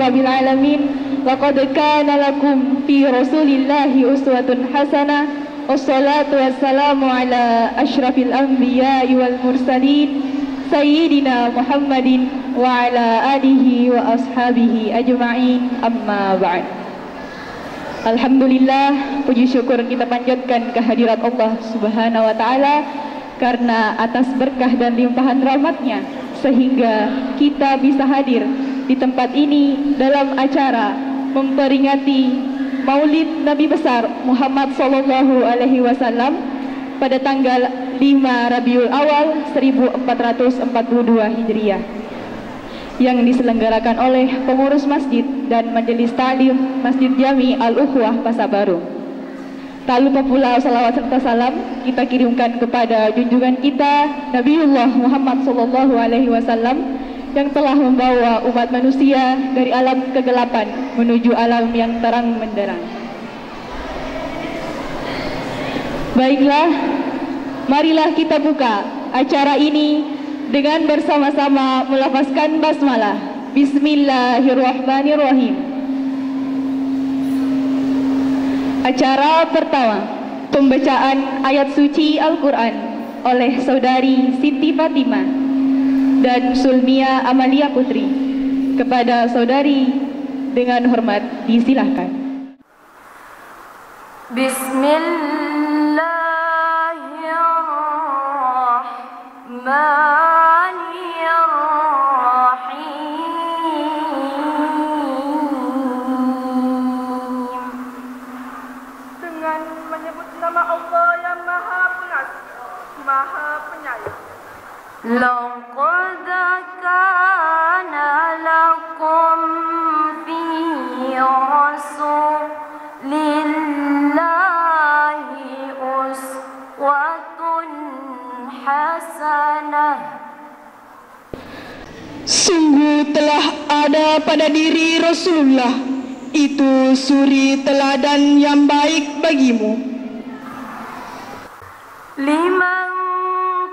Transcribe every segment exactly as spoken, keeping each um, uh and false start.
Rabbil alamin, laqad kana lakum fi Rasulillahi uswatun hasanah, wassalatu wassalamu ala asyrafil anbiya'i wal mursalin, Sayyidina Muhammadin wa ala alihi wa ashabihi ajma'in, amma ba'd. Alhamdulillah, puji syukur kita panjatkan kehadirat Allah Subhanahu wa Ta'ala karena atas berkah dan limpahan rahmatnya, sehingga kita bisa hadir di tempat ini dalam acara memperingati Maulid Nabi Besar Muhammad Sallallahu Alaihi Wasallam pada tanggal lima Rabiul Awal seribu empat ratus empat puluh dua Hijriah, yang diselenggarakan oleh pengurus masjid dan Majelis Taklim Masjid Jami Al-Ukhuwah Pasar Baru. Tak lupa pula salawat serta salam kita kirimkan kepada junjungan kita, Nabiullah Muhammad Sallallahu Alaihi Wasallam, yang telah membawa umat manusia dari alam kegelapan menuju alam yang terang benderang. Baiklah, marilah kita buka acara ini dengan bersama-sama melafazkan basmalah. Bismillahirrahmanirrahim. Acara pertama, pembacaan ayat suci Al-Quran oleh Saudari Siti Fatimah dan Sulmia Amalia Putri. Kepada Saudari, dengan hormat disilahkan. Bismillahirrahmanirrahim. Dengan menyebut nama Allah yang Maha Pengasih, Maha Penyayang. لقد كان لكم في رسول الله أسوة حسنة. Sungguh telah ada pada diri Rasulullah itu suri teladan yang baik bagimu. لمن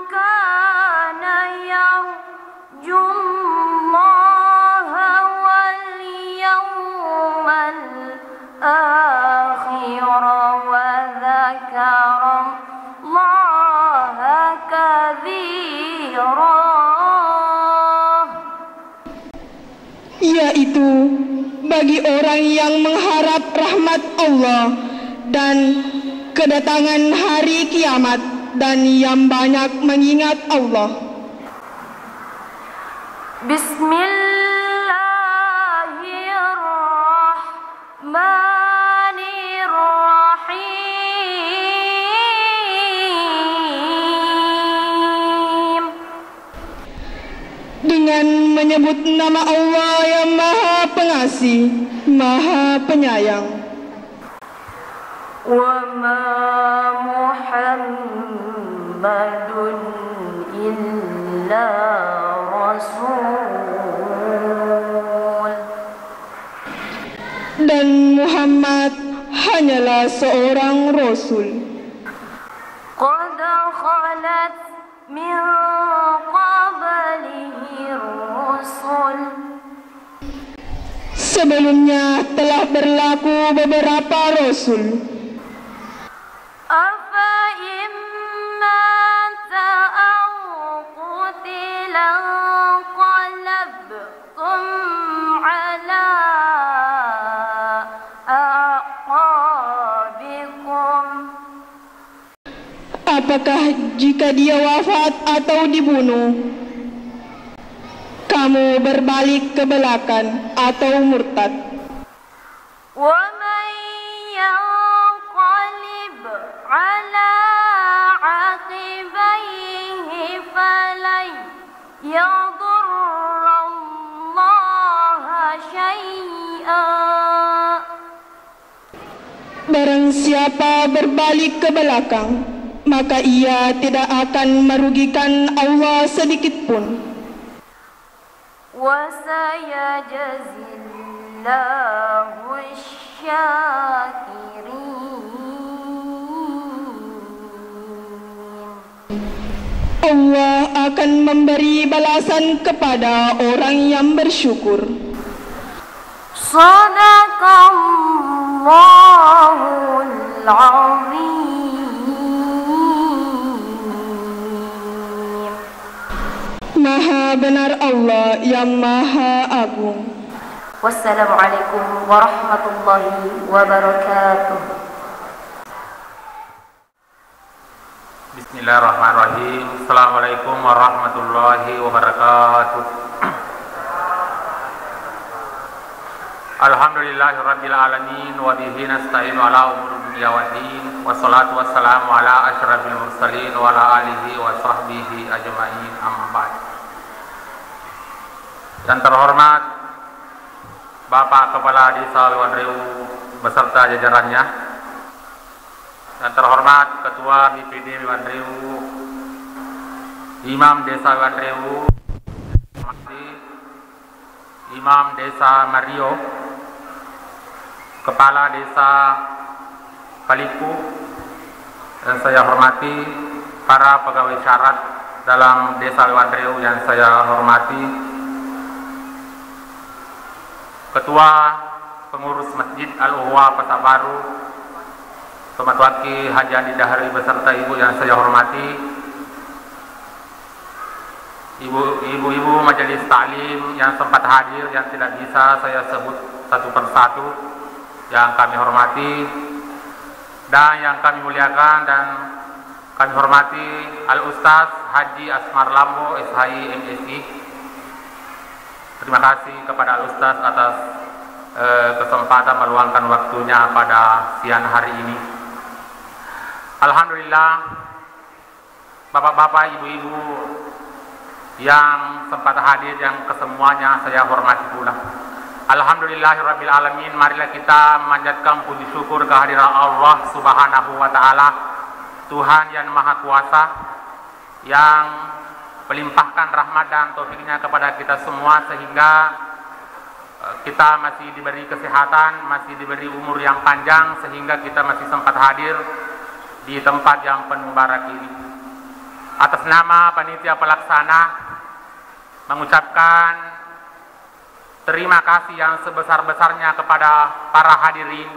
كان يرجو الله واليوم الآخر وذكر الله كثيرا. Yaitu bagi orang yang mengharap rahmat Allah dan kedatangan hari kiamat dan yang banyak mengingat Allah. Bismillahirrahmanirrahim. Dengan menyebut nama Allah yang Maha Pengasih, Maha Penyayang. وما محمد إلا رسول. Dan Muhammad hanyalah seorang rasul. قد خلت من قبله الرسل. Sebelumnya telah berlaku beberapa rasul. أفإن مات أو قتل انقلبتم على أعقابكم. Apakah jika dia wafat atau dibunuh, kamu berbalik ke belakang atau murtad? ومن ينقلب على عقبيه فلن يضر الله شيئا. Barang siapa berbalik ke belakang, maka ia tidak akan merugikan Allah sedikit pun. وسيجزي الله الشاكرين. Allah akan memberi balasan kepada orang yang bersyukur. Sadaqallahul azim. Maha benar Allah yang Maha Agung. Wassalamualaikum warahmatullahi wabarakatuh. Bismillahirrahmanirrahim. Assalamualaikum warahmatullahi wabarakatuh. Alhamdulillahirabbil alamin, wa bihi nasta'inu ala umuri dunya waddin. Wassalatu wassalamu ala asyrafil mursalin wa ala alihi wa sahbihi ajmain. Amma ba'd. Yang terhormat Bapak Kepala Desa Wewanrewu beserta jajarannya, yang terhormat Ketua B P D Wewanrewu, Imam Desa Wewanrewu, Imam Desa Mario, Kepala Desa Palipu, yang saya hormati, para pegawai syarat dalam Desa Wewanrewu yang saya hormati, Ketua Pengurus Masjid Al-Uhwa Pasar Baru, Tomatoaki Haji Andi Dahri beserta Ibu yang saya hormati, Ibu, ibu-ibu majelis taklim yang sempat hadir, yang tidak bisa saya sebut satu persatu, yang kami hormati dan yang kami muliakan dan kami hormati Al Ustaz Haji Asmar Lambo, S H I, M Si. Terima kasih kepada Al Ustaz atas, eh, kesempatan meluangkan waktunya pada siang hari ini. Alhamdulillah, Bapak-bapak, ibu-ibu yang sempat hadir, yang kesemuanya saya hormati pula. Alhamdulillahirabbil alamin, marilah kita memanjatkan puji syukur kehadirat Allah Subhanahu wa Ta'ala, Tuhan yang Maha Kuasa, yang melimpahkan rahmat dan taufiknya kepada kita semua, sehingga, eh, kita masih diberi kesehatan, masih diberi umur yang panjang, sehingga kita masih sempat hadir di tempat yang penuh barak ini. Atas nama panitia pelaksana, mengucapkan terima kasih yang sebesar-besarnya kepada para hadirin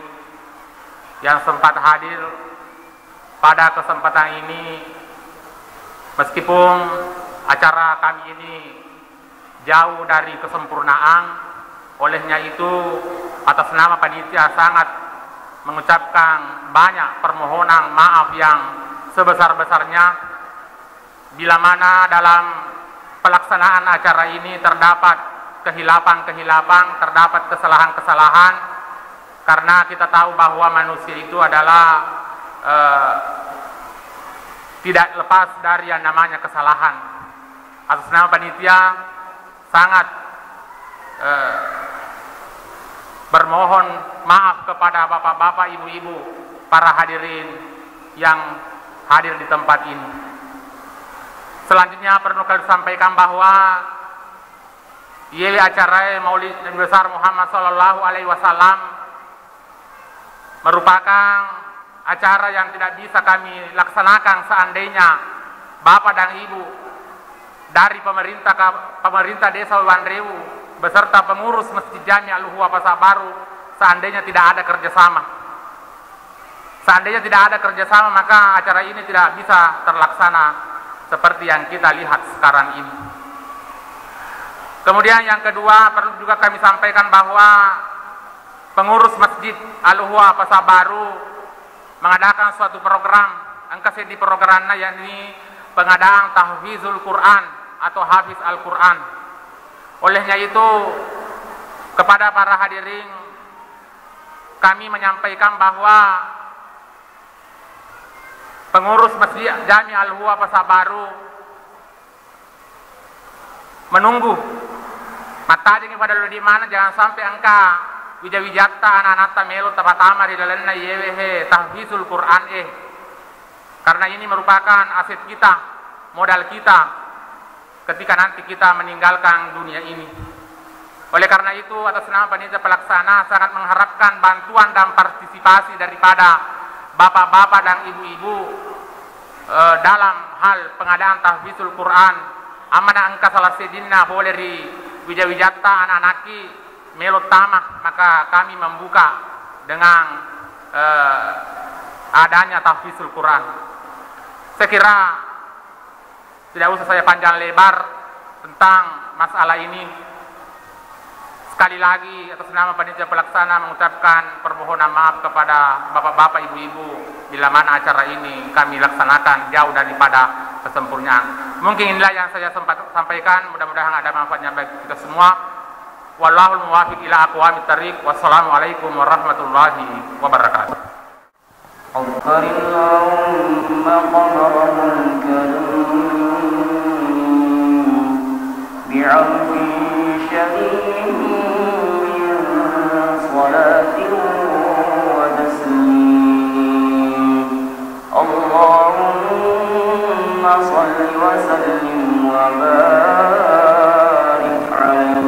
yang sempat hadir pada kesempatan ini, meskipun acara kami ini jauh dari kesempurnaan, olehnya itu, atas nama panitia sangat mengucapkan banyak permohonan maaf yang sebesar-besarnya bila mana dalam pelaksanaan acara ini terdapat kehilapan-kehilapan, terdapat kesalahan-kesalahan, karena kita tahu bahwa manusia itu adalah, eh, tidak lepas dari yang namanya kesalahan. Atas nama panitia, sangat, eh, bermohon maaf kepada bapak-bapak, ibu-ibu, para hadirin yang hadir di tempat ini. Selanjutnya, perlu kami sampaikan bahwa iyewe acarae Maulid Nabi Besar Muhammad sallallahu alaihi wasallam merupakan acara yang tidak bisa kami laksanakan seandainya Bapak dan Ibu dari pemerintah ka-, pemerintah Desa Wewanrewu beserta pengurus Masjid Jami Al-Uhwa Pasar Baru seandainya tidak ada kerjasama. Seandainya tidak ada kerjasama, maka acara ini tidak bisa terlaksana seperti yang kita lihat sekarang ini. Kemudian yang kedua, perlu juga kami sampaikan bahwa pengurus Masjid Al-Uhwa Pasar Baru mengadakan suatu program, engka seddi programna, yakni pengadaan tahfizul Quran atau hafiz Al-Quran. Olehnya itu, kepada para hadirin, kami menyampaikan bahwa pengurus Masjid Jami Al-Huwa Pasar Baru menunggu. Mattajengngi pada lo di mana, jangan sampai engka wija-wijatta anak-anatta melo tapatama ri lalenna iyewe he tahfizul Quran eh. Karena ini merupakan aset kita, modal kita ketika nanti kita meninggalkan dunia ini. Oleh karena itu, atas nama panitia pelaksana sangat mengharapkan bantuan dan partisipasi daripada bapak-bapak dan ibu-ibu, eh, dalam hal pengadaan tahfizul Quran. Amana engka salah sedinna pole ri wija-wijatta anak-anakki melo tama, Maka kami membuka dengan, eh, adanya tahfizul Quran. Saya kira tidak usah saya panjang lebar tentang masalah ini. Sekali lagi, atas nama panitia pelaksana mengucapkan permohonan maaf kepada bapak-bapak, ibu-ibu, bila mana acara ini kami laksanakan jauh daripada kesempurnaan. Mungkin inilah yang saya sempat sampaikan, mudah-mudahan ada manfaatnya bagi kita semua. Wallahul muwaffiq ila aqwamit thariq. Wassalamualaikum warahmatullahi wabarakatuh. عطر اللهم قبره الكريم بعرف شديد من صلاة وتسليم. اللهم صل وسلم وبارك عليه.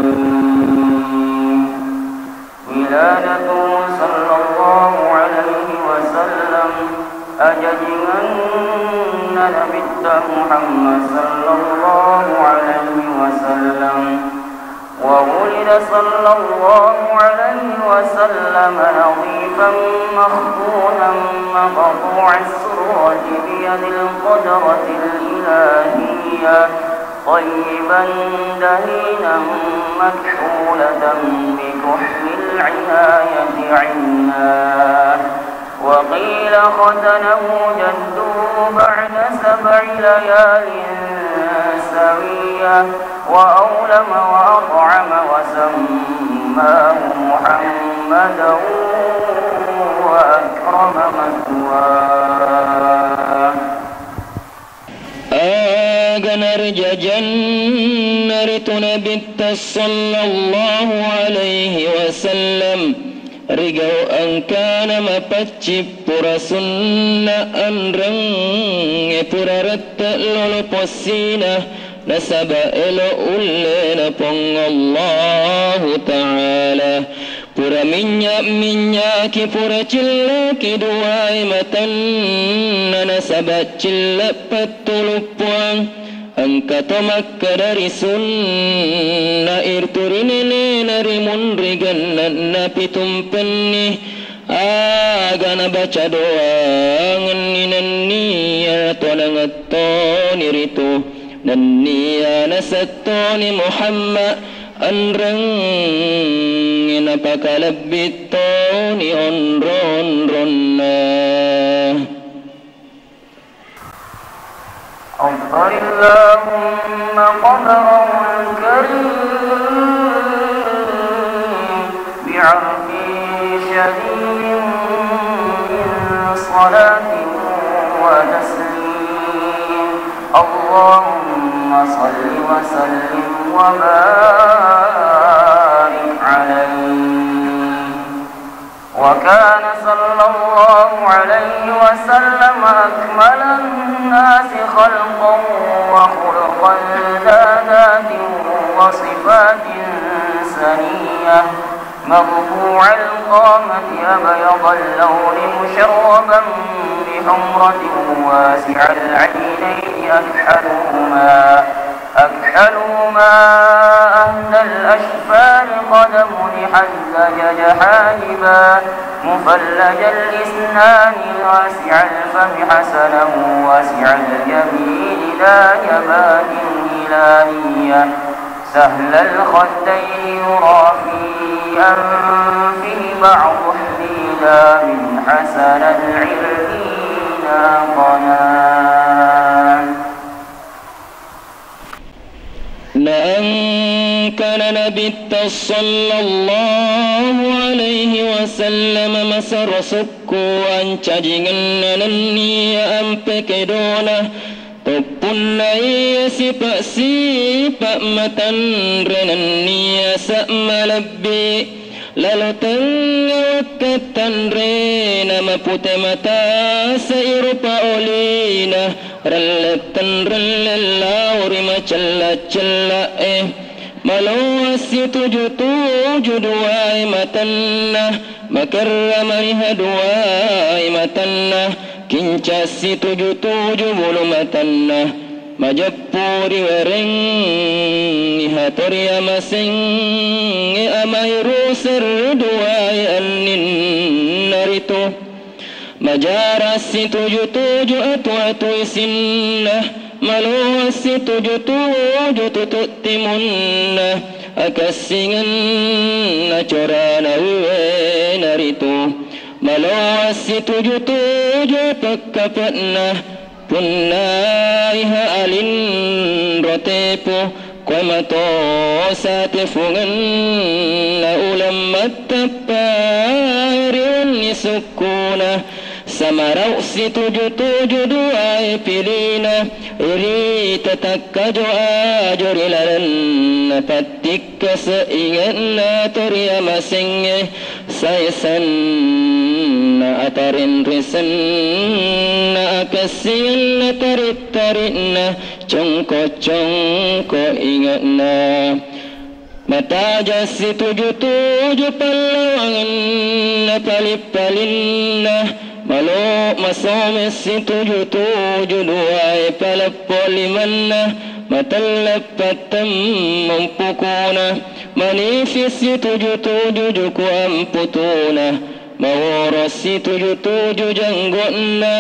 ولادته صلى الله عليه وسلم، أججنن نبيت محمد صلى الله عليه وسلم، وولد صلى الله عليه وسلم نظيفا مختونا مقطوع السرة بيد القدرة الإلهية، طيبا دهينا مكحولة بكحل العناية عيناه، وقيل ختنه جده بعد سبع ليال سوية، وأولم وأطعم وسماه محمدا وأكرم مثواه. Aga narijajanna ritu Nabitta sallallahu alaihi wasallam, rigau engkana mapaccing pura sunna anreng, e pura rette lolo possina, nasaba elo ullena Puang Allahu Ta'ala. Pura minnya-minynyaki, pura cillaki duai matanna, nasaba cille pattuluppuang. Engka to makkeda ri sunna irtu ri nenena ri munri gennenna pitumpenni, aga nabaca doangenni nenniya to nangettoni ritu, nenniya nasettoni Muhammad. Enrengnge napakalebbi toni onro-onronna. عطر اللهم قبره الكريم بعرف شديد من صلاة وتسليم. اللهم صل وسلم وبارك عليه. وكان صلى الله عليه وسلم أكمل الناس خلقا وخلقا ذا ذات وصفات سنية. مرفوع القامة أبيض اللون مشربا بحمرة واسع العينين أكحلهما، أكحلهما أهدى الأشفار قدم حزج جحاجبا مفلج الإسنان واسع الفم حسنه واسع الجبين ذا جبهة هلالية سهل الخدين يرى في أنفه بعض حديدان حسن العرق ناقنا. Naengkana Nabitta sallallahu alaihi wasallam masero sukku ancajingenna nenniya ampe kedona. Toppunna iya sipa-sipa matanre nenniya sa malebbi, lalo tengnga wakka tanrena mapute matasa i rupa olina, relle tenrelle lao ri macella-cella e. Maloa situju-tuju duae matanna, makerra mariha duae matanna, kinca situju-tuju bulu matanna. Majeppu riwerengngi hatoriamasengnge amairu serre duae anninna ritu. Majara situju-tuju atu-atu isinna, maloa situju-tuju tutu timunna, akessingenna corana wiwena ritu. Maloa situju-tuju pekkape'na, punnaiha alinro tepu, Koe matosa tefungenna uleng matteppa ri wenni sukkuna, samarau situju-tuju duae pilina, ri tatakkajo-ajo ri lalenna pattikkase inge'na toriamasengnge, saesanna atarenresenna akessingenna tarit-taritna, congko-congko inge'na. Mataja situju-tuju pallawangenna pali-palinna, malo masome situju-tuju duae paleppo limanna, matelle pattemmung pukuna, manifi situju-tuju juku amputuna, maworo situju-tuju janggo'na.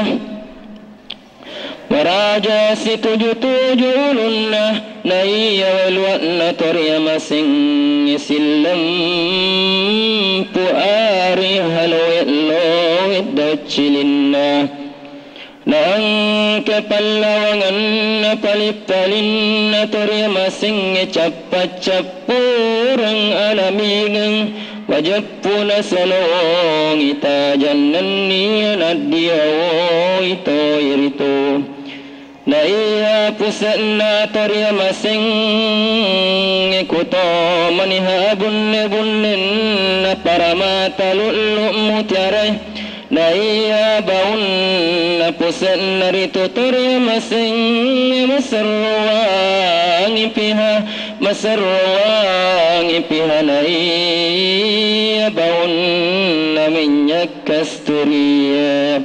Waraja situju-tuju ulunna, naiya weluanna toriamasengnge sillempu ari haloet-loet daucilinna. Naengka pallawangenna pali-palinna toriamasengnge cappa-cappureng alamingeng, majeppu nasolongi tajang nenniya naddiawoi toi ritu. Naiya puse'na toriamasengnge kuto maniha bunne-bunnenna paramata lu'lu' mutiarae. Naiya baunna puse'na ritu toriamasengnge maserruwangi piha, maserruwangi piha naiya baunna minyak kasturie.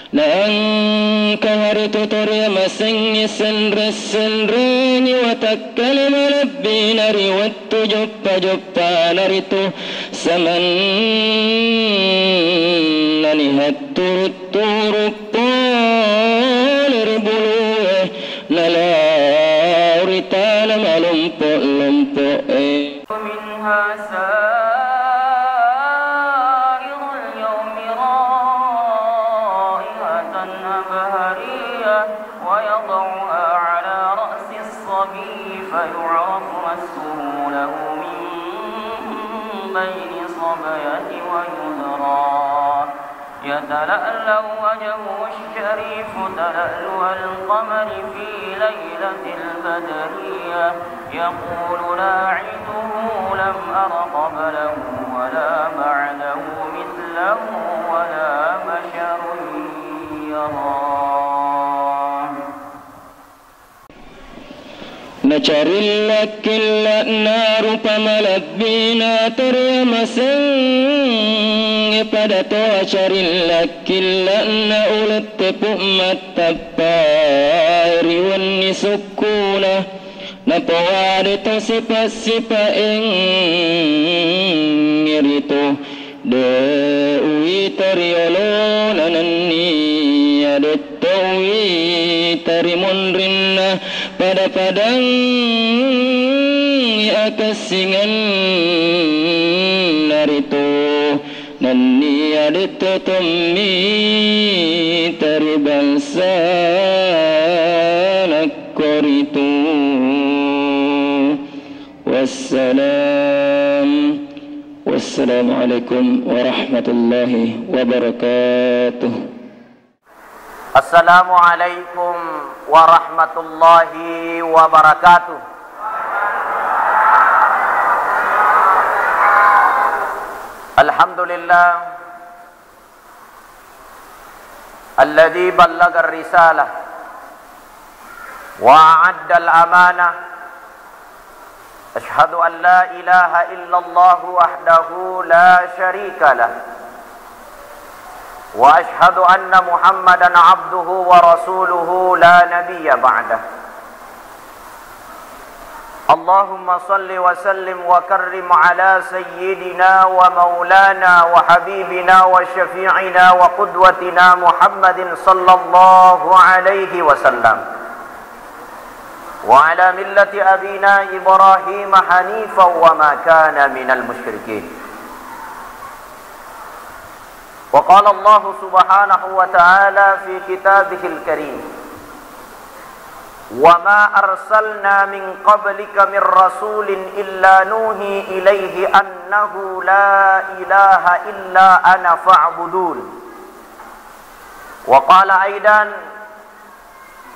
Naengka haritu toriamasengnge senre-senrengi watakkale malebbina ri wettu joppa-joppana ritu. Samannani hatturu-turu pole ri bulue, nalao ri tana malompo-lompo'e. منها سائر اليوم رائحة أبهرية ويضعها على رأس الصبي فيعرف مسه له من بين صبية ويذرى يتلألأ وجهه الشريف تلألؤ القمر في ليلة البدرية يقول لاعده لم أر قبله ولا بعده مثله ولا بشر يراه. Nacarilla-killa'na rupa malebbina toriamasengnge pada toa carilla-killa'na uleng tepu mattappae ri wenni sukkuna. Napoade to sipa'-sipa'engnge ritu. De' uwita riolona nenniya detto uwita ri munrinna, pada-padangngi akessingenna ritu, nenniya detto tommita ri bangsana koritu. Wassalam. Wassalamualaikum warahmatullahi wabarakatuh. Assalamualaikum warahmatullahi wabarakatuh. Alhamdulillah. الذي بلغ الرسالة وأدى الأمانة. أشهد أن لا إله إلا الله وحده لا شريك له. وأشهد أن محمدا عبده ورسوله لا نبي بعده. اللهم صل وسلم وكرم على سيدنا ومولانا وحبيبنا وشفيعنا وقدوتنا محمد صلى الله عليه وسلم وعلى ملة أبينا إبراهيم حنيفا وما كان من المشركين. وقال الله سبحانه وتعالى في كتابه الكريم: وما أرسلنا من قبلك من رسول إلا نوحي إليه أنه لا إله إلا أنا فاعبدون. وقال أيضا: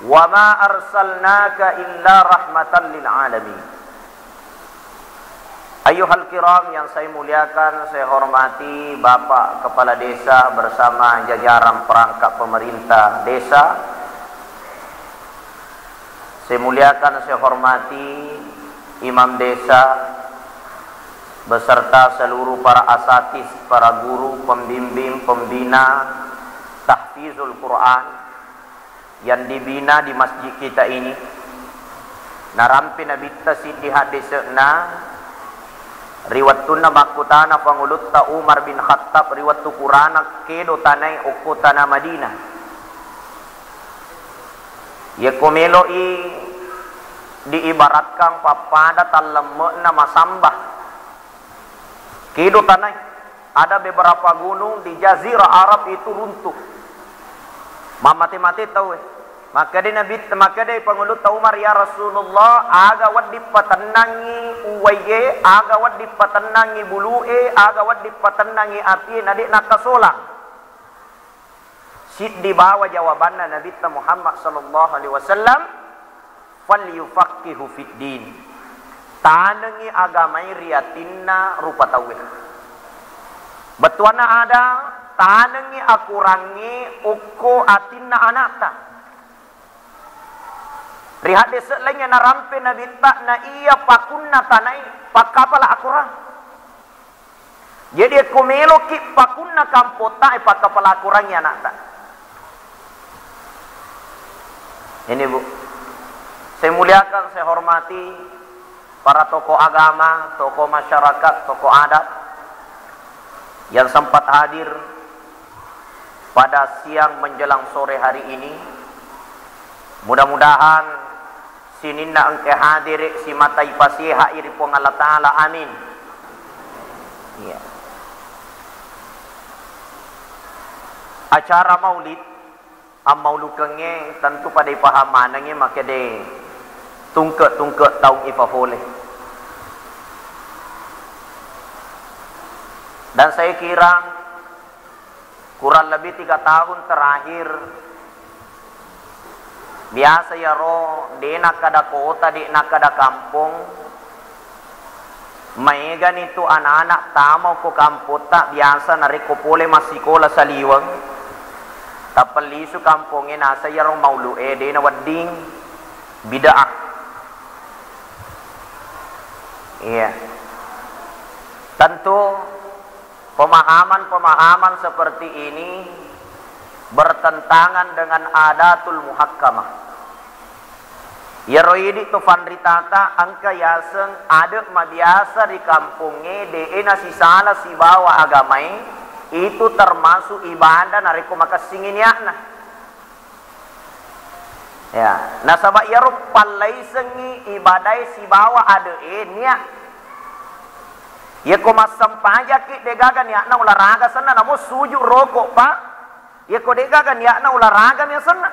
وما أرسلناك إلا رحمة للعالمين. Ayyuhal kiram, yang saya muliakan, saya hormati Bapak Kepala Desa bersama jajaran perangkat pemerintah desa. Saya muliakan, saya hormati Imam Desa beserta seluruh para asatiz, para guru, pembimbing, pembina tahfizul Quran yang dibina di masjid kita ini. Narampe Nabitta siddi haddese'na ri wettunna makkutana Pangulutta Umar bin Khattab ri wettu purana, kedo tanae okko tana Madinah. Yekko melo'i diibaratkan pappada tallemme'na masamba, kedo tanae. Ada beberapa gunung di Jazirah Arab itu runtuh. Mammate-mate tauwe. Makkeda Nabi, makkeda Pangulutta Umar, "Ya Rasulullah, aga wedding patennangi uwaie, aga wedding patennangi bulu'e, aga wedding patennangi apie, na de' nakkasolang." Siddi bawa jawabanna Nabitta Muhammad sallallahu alaihi wasallam, "Falyufaqqihu fid din." Tanengi agamai ri atinna rupa tauwe. Bettuanna ada, tanengi akurangnge okko atinna ana'ta. Ri haddese' laingnge narampe Nabitta, na iya pakunna tanai pakkapala akurang. Jadi, ko meloki pakunna kampotta, e, pakkapala akurangngi ana'ta. Ini, Bu. Saya muliakan, saya hormati para tokoh agama, tokoh masyarakat, tokoh adat yang sempat hadir pada siang menjelang sore hari ini. Mudah-mudahan sininna engka hadere simata ipasehai ri Puang Allah Ta'ala. Amin. Iya. Acara maulid, ammaulukengnge tentu pada ipaham manengngi makkeda tungke-tungke taung ipafole. Dan saya kira kurang lebih tiga tahun terakhir, biasa iyaro de' nakkada kota, de' nakkada kampong, maegani tu anak-anak tama ko kampotta, biasa narekko pole massikola saliweng, tappa lisu kampongnge, nasa iyaro maulu'e de' nawedding, bid'ah. Iya. Tentu pemahaman-pemahaman seperti ini bertentangan dengan adatul muhakkamah. Iyaro idi' to fanritata engka yaseng ade' mabiasa ri kampongnge, de'e nasisala sibawa agamae, itu termasuk ibadah narekko makessingngi niatna. Ya, nasaba iyaro pallaisengngi ibadae sibawa ade'e nia'. Yekko massempajaki de'gaga nia'na olahraga senna, namo suju' roko', Pak. Yekko de'gaga nia'na olahraga mi asenna.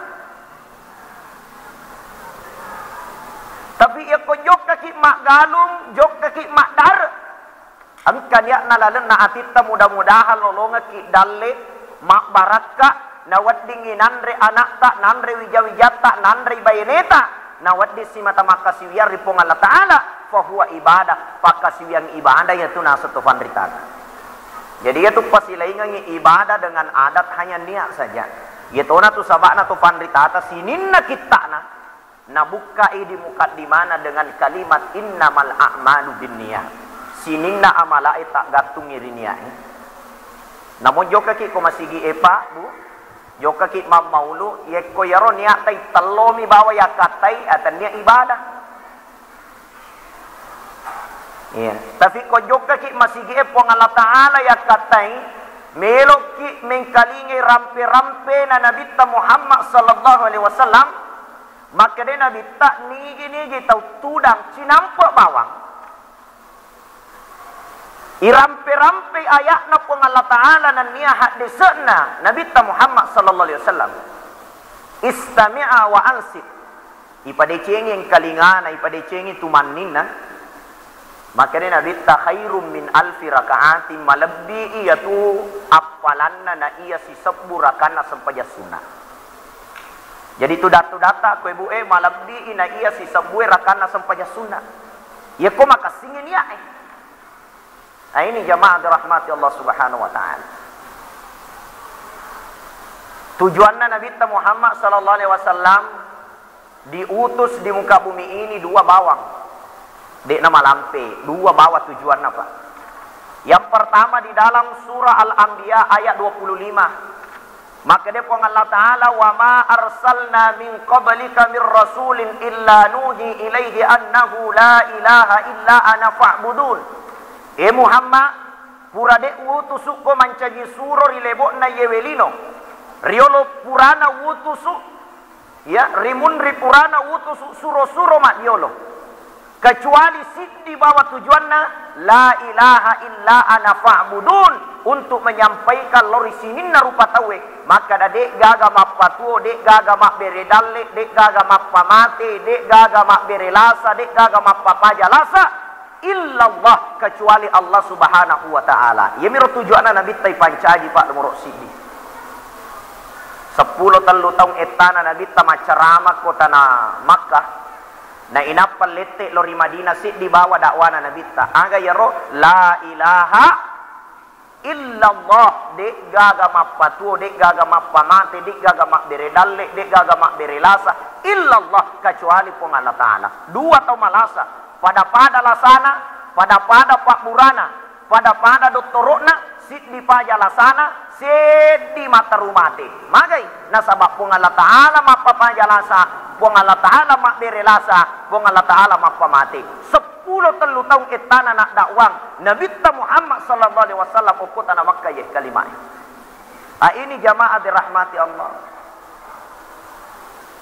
Tapi yekko jokkaki maggalung, jokkaki maddare', engka nia'na lalenna atitta, mudah-mudahan lolongekki dalle', mabbarakka, naweddingngi nanre ana'ta, nanre wija-wijatta, nanre baineta, nawedding simata makkasiwiang ri Puang Allah Ta'ala, fahuwa ibadah, pakkasiwiang ibadah iyatu naseng to fanritata. Jadi, iyatu pasilaingengngi ibadah dengan adat hanya niat saja. Iyatona tu saba'na to fanritata sininna kitta'na. Nabukkai di mukaddimana dengan kalimat, "Innamal a'malu binniyat." Sininna amalae taggattungngi ri niae. Namo jokkaki ko masigi e, Pak, Bu, jokkaki mammaulu, yekko yaro niattai tellomi bawa yakkattai, atennia ibadah. Iya. Tapi ko jokkaki masigi e Puang Allah Ta'ala yakkattai, melokki mengkalingai rampe-rampe na Nabitta Muhammad sallallahu alaihi wasallam, makkeda Nabitta, nigi-nigi tau tudang cinampe bawang. Irampe-rampei aya'na Puang Allah Ta'ala nennia haddese'na Nabitta Muhammad sallallahu alaihi wasallam. Istami'a wa ansit. Ipadecengi engkalingana, ipadecengi tumanninna. Makanya Nabitta khairum min alfi raka'atin, malebbi iyatu appalanna na iya sisebbu rakanna sempajang sunna. Jadi tudat-tudatta ko ibu e malebbi na iya sisebbu e rakanna sempajang sunna. Iya ko makassingi niat e. Nah, ini jamaah dirahmati Allah Subhanahu wa Ta'ala. Tujuanna Nabitta Muhammad sallallahu alaihi wasallam diutus di muka bumi ini dua bawang. De'na malampe, dua bawang tujuanna, Pak. Yang pertama di dalam surah Al-Anbiya ayat dua puluh lima. Makkeda Puang Allah Ta'ala, "Wa ma arsalna min qablika min rasulin illa nuhi ilaihi annahu la ilaha illa ana fa'budun." E Muhammad, pura de' utusukko mancaji suro ri lebo'na yewe lino. Riolo purana utusu, ya, rimunri purana utusu suro-suro maddiolo. Kecuali siddi bawa tujuanna, "La ilaha illa ana fa'budun," untuk menyampaikan lao ri sininna rupa tauwe. Makkeda, "De'gaga mappatuo, de'gaga mabbere dalle, de'gaga mappamate, de'gaga mabbere lasa, de'gaga mappapaja lasa, illallah," kecuali Allah Subhanahu wa Ta'ala. Iyamiro tujuanna Nabitta ipancaji, Pak, nomoro siddi. Seppulo tellu taung ettana Nabitta maccarama ko tana Makkah. Na inappa lette lao ri Madinah, siddi bawa dakwana Nabitta. Aga iyaro? La ilaha illallah, de'gaga mappatuo, de'gaga mappamate, de'gaga mabbere dalle, de'gaga mabbere lasa, illallah, kecuali Puang Allah Ta'ala. Dua tau malasa, pada-pada lasana, pada-pada pabburana, pada-pada dottoro'na, siddi paja lasana, seddi matteru mate. Magai? Nasaba Puang Allah Ta'ala mappapaja lasa, Puang Allah Ta'ala mabbere lasa, Puang Allah Ta'ala mappamate. Seppulo tellu taung ettana naddakwang Nabitta Muhammad sallallahu alaihi wasallam okko tana Makkah ye kalimae. Ah, ini jamaah dirahmati Allah.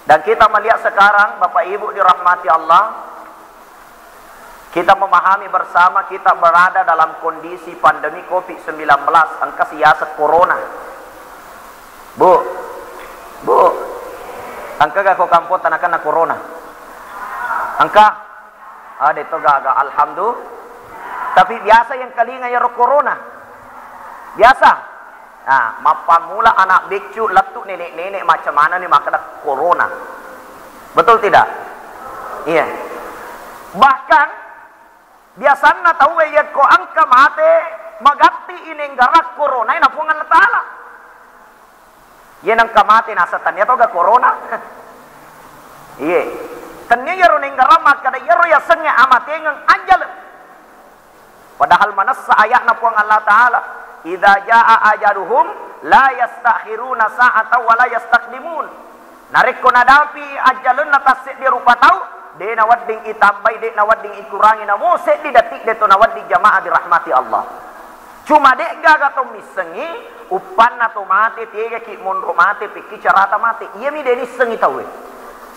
Dan kita melihat sekarang, Bapak Ibu dirahmati Allah, kita memahami bersama kita berada dalam kondisi pandemi covid sembilan belas, engka siyaseng corona. Bu, Bu, engka ga ko kampong tanakanna corona? Engka? Ah, de'to gaga, alhamdulillah. Tapi biasa yang kalinga yaro corona. Biasa. Nah, mappammula anak beccu lettu nenek-nenek macam mana ni makkeda corona. Betul tidak? Iya. Bahkan biasanna tauwe yakko engka mate magatti inenggarang corona na Puang Allah Ta'ala. Iye nengka mate naseng tennia toga corona. Iye. Tennia iyaro nenggarang makkeda iyaro yasengnge amatengeng ajal. Padahal manessa aya'na Puang Allah Ta'ala, "Idza jaa ajaluhum la yastakhiruna sa'atan wa la yastaqdimun." Narekko nadapi ajjalenna tasseddi rupa tau, de' nawedding itambai, de' nawedding ikurangi, namo seddi detik de'to nawedding, jamaah dirahmati Allah. Cuma de'gaga tau missengngi uppanna to mate, tegaki monro mate, pekki carata mate. Iyami de' nissengngi tauwe.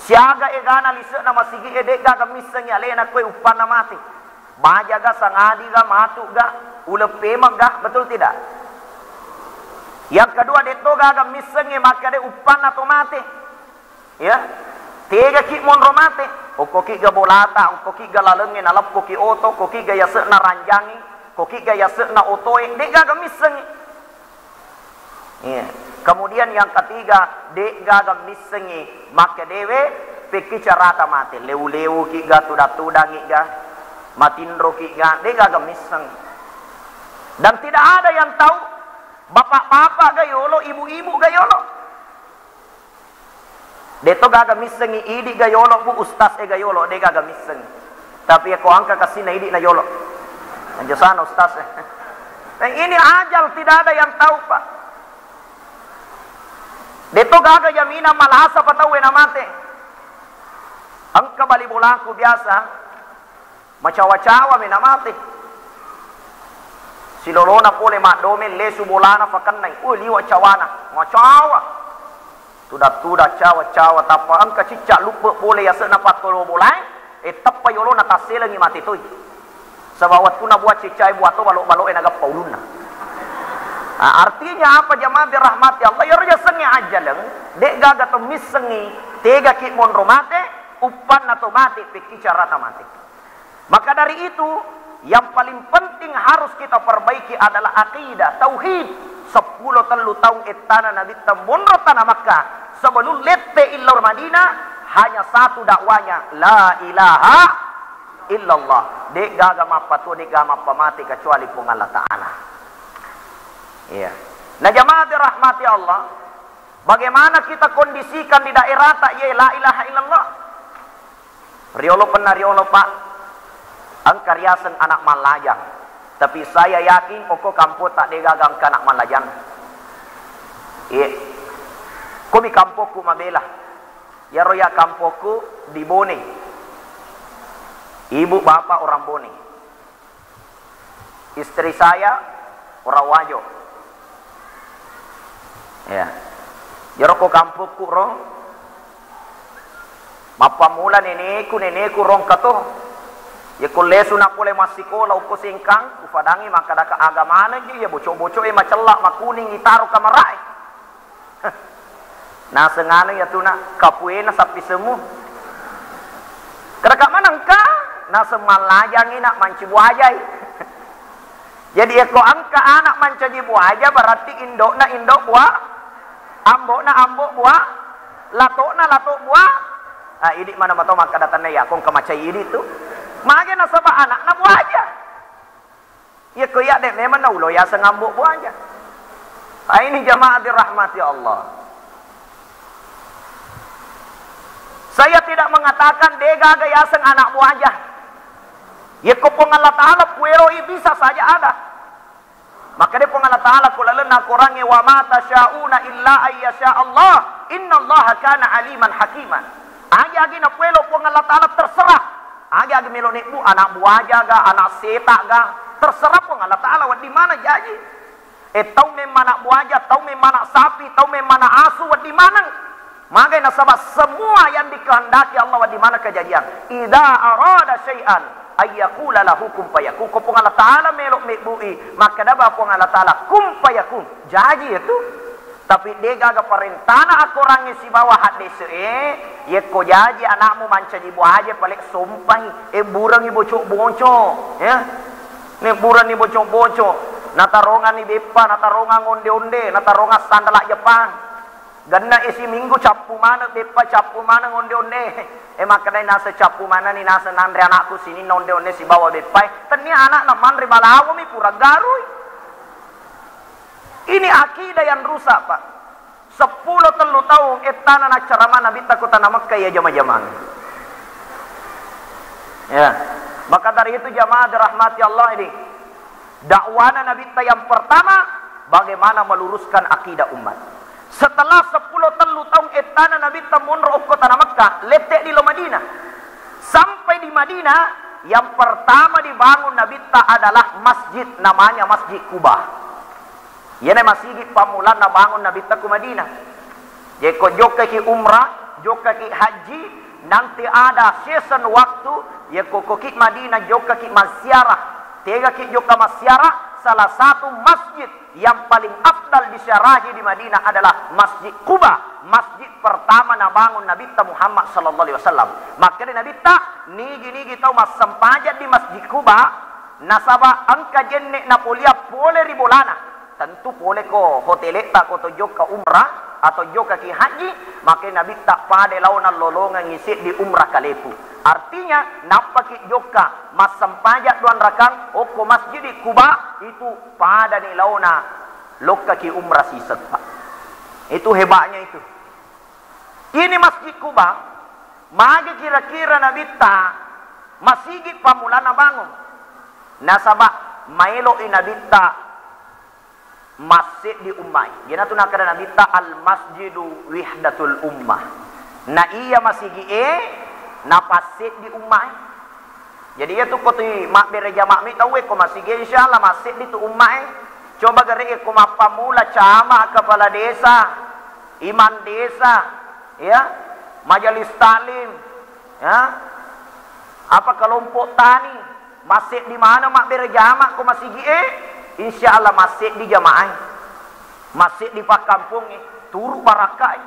Siaga egana lise'na masigi'e de'gaga missengngi alena koe uppanna mate. Bajaga, sangadiga, matu'ga, uleng pemengga, betul tidak? Yang kedua, de'to gaga missengngi makkeda uppanna to mate. Ya. Tegaki monro mate, okkokiga bolata, okkokiga lalengnge naleppoki oto, okkokiga yase'na ranjangnge, okkokiga yase'na otoe, de'gaga missengngi. Iya. Kemudian yang ketiga, de'gaga missengngi makkedae pekki carata mate, lewu-lewukiga, tudang-tudangiga, matinrokiga, de'gaga misseng. Dan tidak ada yang tahu, bapak-bapak ga yolo, ibu-ibu ga yolo. De'to gaga missengngi idi ga yolo, Bu, ustaz e ga yolo, de'gaga misseng. Tapi ko engka kasinna idi na yolo. Anjo sana ustaz e. Nah, ini ajal, tidak ada yang tahu, Pak. De'to gaga jaminan malasa pa tauwe namate. Engka bali bolaku biasa, macawa-cawa mi namate. Silolona pole maddomeng, lesu bolana fakennai. Ui, liwa cawana. Macawa. Tuda-tuda, cawa-cawa, tappa engka cicca luppe pole yase'na pattolo bolae, e, teppa yolona tasselengi mate toi. Saba wettunna bua ciccae bua to balo-baloe nagappa ulunna. Ah, artinya apa, jamaah dirahmati Allah? Iyaro yasengnge ajaleng, de'gaga to missengngi tegaki monro mate, uppanna to mate, pekki carata mate. Maka dari itu, yang paling penting harus kita perbaiki adalah akidah, tauhid. Seppulo tellu taung ettana Nabitta monro tana Makkah, sebelum lette illor Madinah, hanya satu dakwanya, la ilaha illallah. De'gaga mappatu, de'gaga mappamate kecuali Puang Allah Ta'ala. Iya. Nah, jamaah dirahmati Allah, bagaimana kita kondisikan di daerah ta ye la ilaha illallah? Riolo penna riolo, Pak, engka riaseng anak mallajang. Tapi saya yakin okko kampong ta de'gaga engka anak mallajang. Iye. Komi kampokku mabela. Iyaro ya kampokku di Bone. Ibu bapak orang Bone. Istri saya orang Wajo. Ya. Jero ko kampokku ro, mappammula neneku, neneku rongka to. Yekko lesu na pole massikola ukko Sengkang, ufadangi makkadaka aga maneng je iya bocok-bocok e macella makuning itaro kamarae. Naseng anu iyatu, Nak, kapuena sappi semu. Kerekak manengka, naseng mallajangi, Nak, manci buajai. Jadi, iyako engka anak mancaji buaja, berarti indokna indok bua, ambokna ambok bua, latokna latok bua. Ah, idi mana mato makkada tenna, ya, kong kemacai idi tu. Mage nasaba anakna buaja. Iya, ko iya, dek, memang naulo yaseng ambok buaja. Ah, ini jamaah dirahmati Allah. Saya tidak mengatakan degaga yaseng anak buaja. Iya, ko Puang Allah Ta'ala pueroi, bisa saja ada. Maka dia Puang Allah Ta'ala ko lalenna Korangnge, "Wa ma tasyauna illa ayyasha Allah, innallaha kana aliman hakima." Agi-agi napuelo Puang Allah Ta'ala terserah. Agi-agi melo nebbu, anak buaja ga, anak seta ga, terserah Puang Allah Ta'ala wedding maneng jaji. Eh, tau memmana buaja, tau memmana sapi, tau memmana asu, wedding maneng. Magai nasaba semua yang dikehendaki Allah wedding maneng kejadian. Idza arada syai'an ayyakula lahu kun fayakun. Ko Puang Allah Ta'ala melo mebbu'i, makkada ba Puang Allah Ta'ala, kun fayakun. Jaji itu. Tapi degaga parentana akorangnge sibawa haddese'e, yekko jaji anakmu mancaji buaja pale sompai, ebburengngi bocok-bocok, ya. Nebburenni bocok-bocok, nataronganni beppa, natarongang onde-onde, natarongang sandala Jepang. Genna isi minggu cappu maneng beppa, cappu maneng onde-onde. E, makkedai naseng cappu manenni naseng nanre anakku sininna onde-onde sibawa beppae. Tennia anakna manre balawomi pura garui. Ini akidah yang rusak, Pak. Seppulo tellu taung ettana naccarama Nabitta ko tana Mekka iya jama-jamang. Ya. Maka dari itu jamaah dirahmati Allah ini, dakwana Nabitta yang pertama bagaimana meluruskan akidah umat. Setelah seppulo tellu taung ettana Nabitta monro okko tana Mekka, lette di lo Madinah. Sampai di Madinah, yang pertama dibangun Nabitta adalah masjid, namanya Masjid Kuba. Iyana masigi pammulanna bangun Nabitta ku Madinah. Jekko jokkaki umrah, jokkaki haji, nanti ada season waktu, yekko koki Madinah jokkaki massiarah, tegaki jokka massiarah, salah satu masjid yang paling afdal disiarahi di Madinah adalah Masjid Kuba, masjid pertama nabangun Nabitta Muhammad sallallahu alaihi wasallam. Makkeda Nabitta, nigi-nigi tau massempajang di Masjid Kuba, nasaba engka jenne napolia pole ri bolana. Tentu pole ko hoteletta ko to jokka umrah atau jokkaki haji, maka Nabitta pada laona lolongengngi seddi umrah kalepu. Artinya, nappaki jokka massempajang duang rakang okko Masjid Kuba, itu padani laona lokkaki umrah siseng, Pak. Itu hebatnya itu. Ini Masjid Kuba, magi kira-kira Nabitta masigi pammulana bangun? Nasaba maeloi Nabitta Masseddi ummae. Iyanatu nakkeda Nabitta, "Al masjidu wihdatul ummah." Na iya masigi'e, napasseddi ummae. Jadi, iyatu ko tu mabbere jama'mi tauwe ko masigi'e, insyaallah masseddi tu ummae. Coba gare ko mappammula camat, kepala desa, imam desa, ya, majelis taklim, ya, apa, kelompok tani, masseddi maneng mabbere jama ko masigi'e, insyaallah masseddi jamaah, masseddi pakkampongnge, turu barakkai.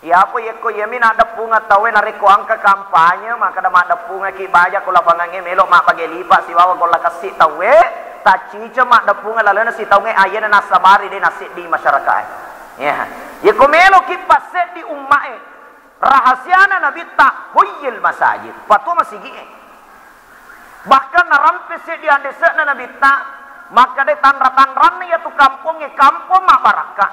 Iyapa yekko iyami naddeppungeng tauwe narekko engka kampanye, makkeda maddeppungekki baja ko lapangengnge melo mabbage lipa sibawa golla kessi tauwe, tacciceng maddeppungeng lalenna sitaungnge ayena nassabari de nasseddi masyarakae. Ya. Yekko meloki passeddi ummae, rahasiana Nabitta, "Huyyil masajid." Patuo masigi'e. Bahkan narampe seddi andese'na Nabitta, makkeda tanra-tanranna iyatu kampongnge kampong mabbarakka.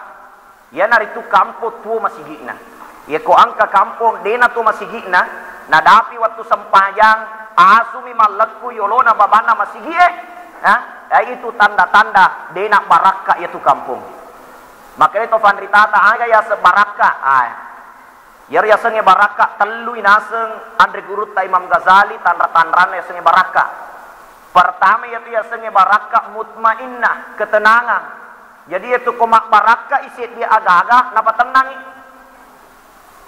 Iyanaritu kampong tuo masigi'na. Yekko engka kampong dena tuo masigi'na, nadapi wettu sempajang, asumi mallekku yolona babanna masigi'e, ha? Itu tanda-tanda dena barakka iyatu kampong. Makkeda to fanritata, aga yaseng barakka? Ah, iyaro yasengnge barakka tellui naseng anre gurutta Imam Ghazali, tanra-tanranna yasengnge barakka. Pertama, iyatu yasengnge barakka mutmainnah, ketenangan. Jadi, iyatu ko mabbarakkai seddi aga-aga, napatennangi.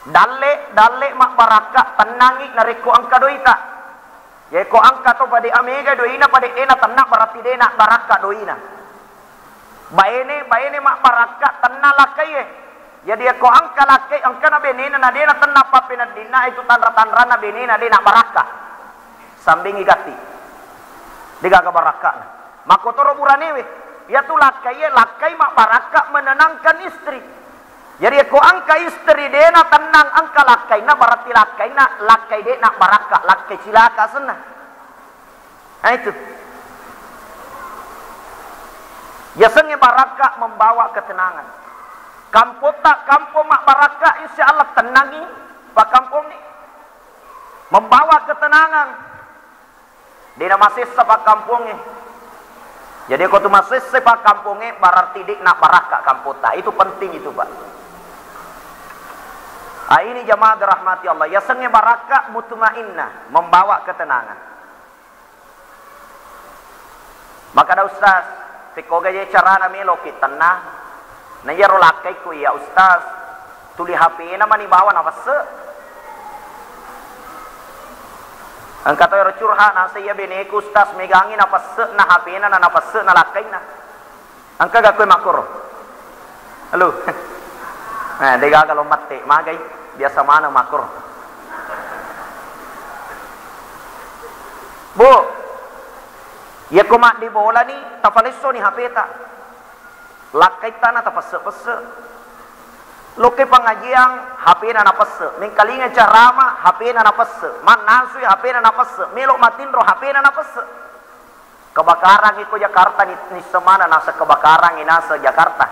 Dalle, dalle mabbarakka, tennangi narekko engka doita. Yekko engka to pade amega doina, pade ena tenna, berarti dena barakka doina. Baine, baine mabbarakka, tenna lakkaie. Jadi, yekko engka lakkai, engkana benena, na dena tenna pappeneddinna, itu tanra-tanranna benena, dena barakka. Sambengi gatti. Degaga barakkana. Makkotoro buranewe. Iyatu lakkaie, lakkai mabbarakka menenangkan istri. Jadi, yekko engka istri dena tennang, engka lakkainna, berarti lakkainna, lakkai dena barakka, lakkai cilaka senna. Nah, itu. Yasengnge barakka membawa ketenangan. Kampotta, kampong mabbarakka, insyaallah tennangi pakkampongnge. Membawa ketenangan. Dena masessa pakkampongnge. Jadi, ko tu masessa pakkampongnge, berarti dena barakka kampotta. Itu penting itu, Pak. Ah, ini jamaah dirahmati Allah. Yasengnge barakka mutmainnah, membawa ketenangan. Makkeda, "Ustaz, pekkoga je carana meloki tenang?" Na iyaro lakkaikku, "Iya, Ustaz, tuli H P-na mani bawa napesse." Engka to ero curhat, naseng iya beneku, "Ustaz, megangi napesse na H P-na, na napesse na lakkainna." Engka gak kowe makkoro? Halo. Nah, degaga lo mette, magai. Biasa mana makkoro. Bu, yekko maddi bolani, tapalessoni H P-ta. Lakkaittana tapesse-pesse. Lokke pengajian, H P-na napesse. Mengkalinga carama, H P-na napesse. Mannasui, H P-na napesse. Melo matinro, H P-na napesse. Kebakaran iko Jakarta ni-, nisseng maneng naseng kebakaran i naseng Jakarta.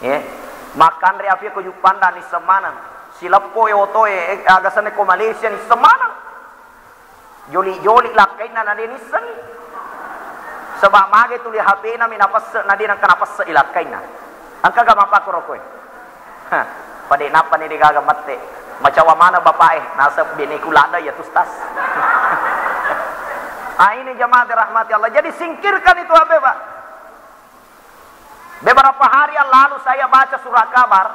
Eh, makkanre api ko Juppandang nisseng maneng. Sileppo e oto e, eh, aga senna ko Malaysia nisseng maneng. Joli-joli lakkainna na de nissengi. Seba mage tuli H P-na mi napesse na de nengka napesse i lakkainna. Engka ga mappakkoro koe? Hah, pade nappani degaga mette. Macawa maneng bapak e, naseng beneku ladda iya tu stas. Ah, ini jamaah dirahmati Allah. Jadi singkirkan itu H P, Pak. Beberapa hari yang lalu saya baca surat kabar,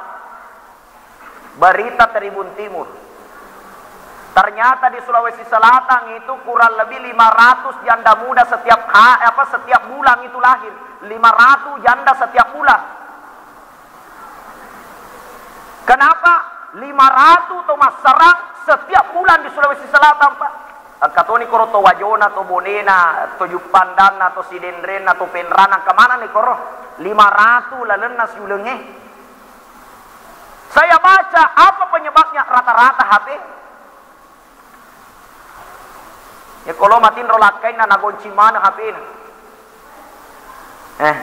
berita Tribun Timur. Ternyata di Sulawesi Selatan itu kurang lebih lima ratus janda muda setiap ha-, apa, setiap bulan itu lahir. Lima ratus janda setiap bulan. Kenapa? Lima ratus to masserang setiap bulan di Sulawesi Selatan, Pak. Engka toni koro to Wajona, to Bonena, to Juppandanna, to Sidenrenna, to Penrana, engka manenni koro? Lima ratus lalenna siulengnge. Saya baca, apa penyebabnya rata-rata H P? Ya, kolo matinro lakkainna nagonci maneng H P-na. Eh.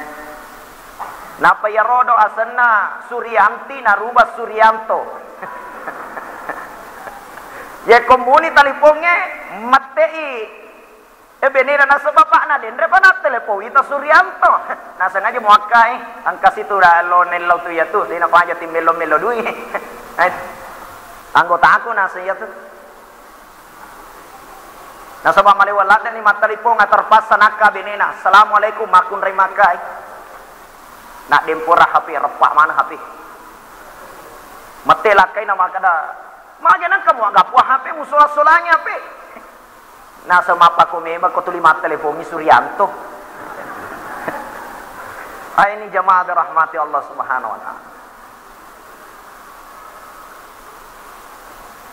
Nappa iyarodo asenna Suryanti narubah Suryanto. Yekko muni talipongnge, mette'i Eh, benena naseng bapakna, denre pa nattelepon ita Suryanto. Naseng aja muakkai, engka situ da lo nellau tu iyatu, dena paja timmello-mello dui. Eh, anggotaku naseng iyatu. Nasaba malewa ladde ni mattelepon, terpaksa nakka benena, "Assalamualaikum, makkunrai makkai." Nak dempora H P, reppa mana H P. Mette lakkai na makkeda, "Maja nengka muaggapua H P, musola-solangi H P." Naseng mappako memang ko tuli mattelepongi Suryanto. Ah, ini jamaah dirahmati Allah Subhanahu wa Ta'ala.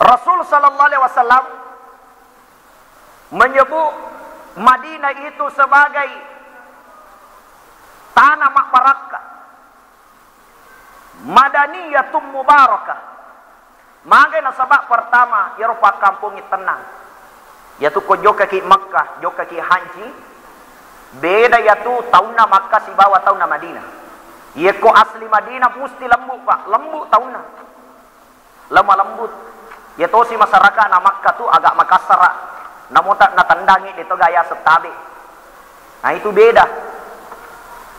Rasul sallallahu alaihi wasallam menyebut Madinah itu sebagai tanah makbarakah. Madaniyatun mubarakah. Magai nasaba pertama, iyaro pakkampongnge tennang. Iyatu ko jokkaki Makkah, jokkaki haji, beda iyatu taunna Makkah sibawa taunna Madinah. Iyako asli Madinah musti lembu, Pak, lembu taunna. Lemah lembut. Iya tosi masyarakatna Makkah tu agak makassara. Namota natendangi de to gaya settabe. Nah, itu beda.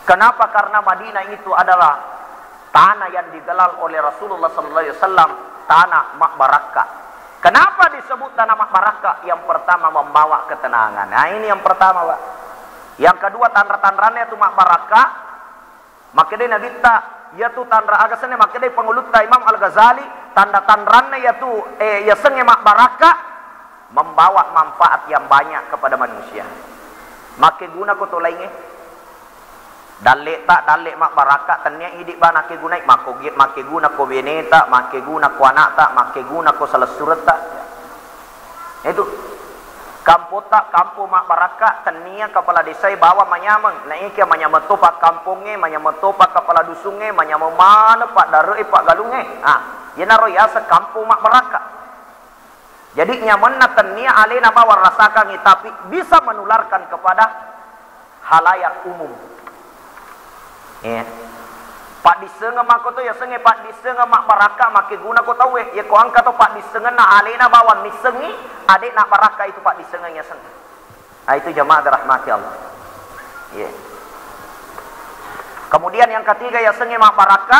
Kenapa? Karena Madinah itu adalah tanah yang digelar oleh Rasulullah sallallahu alaihi wasallam tanah makbarakah. Kenapa disebut tanah makbarakah? Yang pertama, membawa ketenangan. Nah, ini yang pertama, Pak. Yang kedua, tanra-tanranna itu makbarakah. Makkedai Nabitta, iyatu tanra aga senna, makkedai pangulutta Imam Al-Ghazali, tanda-tanranna iyatu, eh, yasengnge mabbarakka, membawa manfaat yang banyak kepada manusia. Makkeguna ko to laingnge. Dalle'ta, dalle' mabbarakka, tennia idi' bana kegunai, makko-, makkeguna ko beneta, makkeguna ko ana'ta, makkeguna ko salessuretta. Itu. Kampotta, kampong mabbarakka, tennia kepala desae bawa manyameng. Naekia manyameng to pakkampongnge, manyameng to pa kepala dusungnge, manyameng maneng paddare'e, paggalungnge. Ah, iyanaro yaseng kampong mabbarakka. Jadi nyamenna tennia alena bawang rasakangngi, tapi bisa menularkan kepada halayak umum. Iya. Paddissengeng makko to yasengnge paddissengeng mabbarakka makkeguna ko tauwe. Yako engka to paddissengenna alena bawang missengngi, ade'na barakka itu paddissengeng yasengnge. Nah, itu jamaah dirahmati Allah. Iya. Kemudian yang ketiga yasengnge mabbarakka,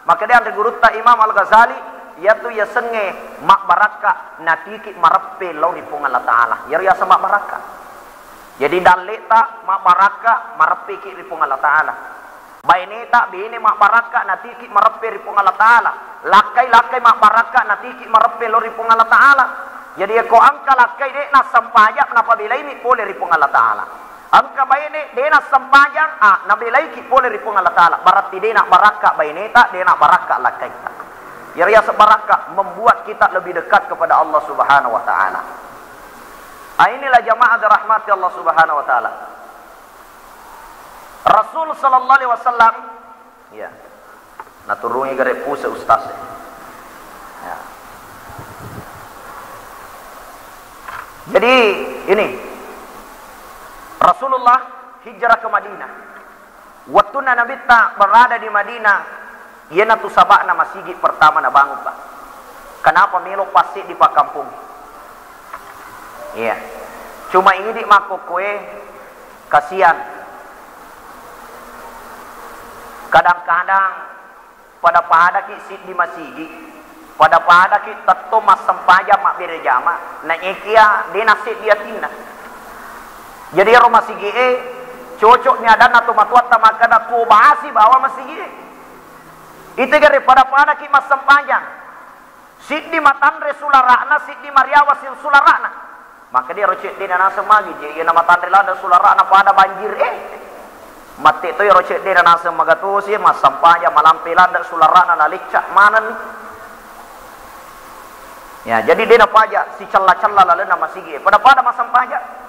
makkeda anre gurutta Imam Al-Ghazali, iyatu yasengnge mabbarakka natiki mareppe lao ri Puang Allah Ta'ala. Iyaro yaseng mabbarakka. Jadi dalle'ta mabbarakka mareppeki ri Puang Allah Ta'ala. Baineta bene mabbarakka natiki mareppe ri Puang Allah Ta'ala. Lakkai-lakkai mabbarakka natiki mareppe lao ri Puang Allah Ta'ala. Jadi yako engka lakkai de' nassempajang napabelaimi pole ri Puang Allah Ta'ala. Engka baine de' nassempajang, ah, nabelaiki pole ri Puang Allah Ta'ala. Berarti de' nabbarakka baineta, de' nabbarakka lakkaita. Iyaro yaseng barakka membuat kita lebih dekat kepada Allah Subhanahu wa Ta'ala. Ah, inilah jamaah dirahmati Allah Subhanahu wa Ta'ala. Rasul sallallahu alaihi wasallam, iya, naturungi gare' puse ustaz. Ya. Jadi ini Rasulullah hijrah ke Madinah. Wettunna Nabitta berada di Madinah, iyanatu saba'na masigi pertama nabangun, Pak. Kenapa? Melo passiddi pakkampong. Iya. Cuma idi' makkokkoe, kasihan. Kadang-kadang pada-padaki siddi masigi, pada-padaki tetto massempajang mabbere jama, naekia de' naseddi atinna. Jadi ero masigie cocokni adanna tomatoatta makkeda tuo basi bawa masigie. Itegare pada-padaki massempajang. Siddi matanre sulara'na, siddi mariawa sil-, sulara'na. Makkeda iyaro cedde'na naseng magi je, iyana matanre ladde' sulara'na pada banjir e. Matte to iyaro cedde'na naseng magatosi, massempajang malampe ladde' sulara'na nalecca manenni. Ya, jadi de' napaja sicella-cella lalenna masigi e. Pada-pada massempajang.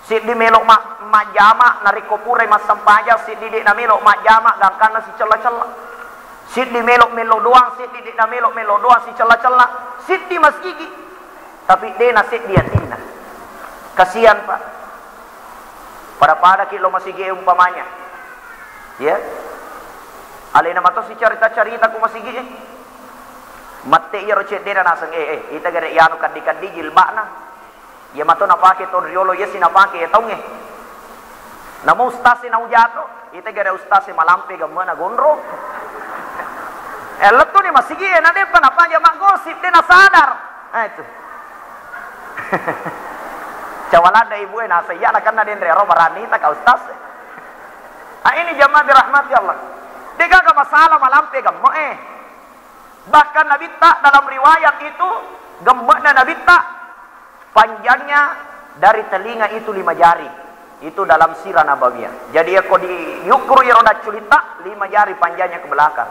Siddi melo ma-, majjama, narekko purai massempajang, siddi de' namelo majjama, gangkanna sicella-cella. Siddi melo mello doang, siddi de' namelo mello doang, sicella-cella. Siddi masigi, tapi de' naseddi atinna. Kasihan, Pak. Pada-padaki lo masigi e umpamanya. Ya. Alena mato sicarita-carita ko masigi e. Matte iyaro cedde'na naseng, eh, eh, ita gare' yanu kaddi-kaddi jilba'na. Iya mato napake to riolo, iya si napake iya taungnge. Namo ustaz e naujato, ita gare ustaz e malampe gemme'na gondrong. Eh, lettuni masigi e, na de'pa napaja maggosip, de' nasadar. Eh, itu. Cawaladda ibu e, nasa iya nakenna denre ro barani ta ka ustaz e. Ah, ini jamaah dirahmati Allah. De'gaga masalah malampe gemme' e. Bahkan Nabitta dalam riwayat itu, gemme'na Nabitta panjangnya dari telinga itu lima jari. Itu dalam sirah Nabawiyah. Jadi, yakko diyukkuru iyaro dacculitta, lima jari panjangnya ke belakang.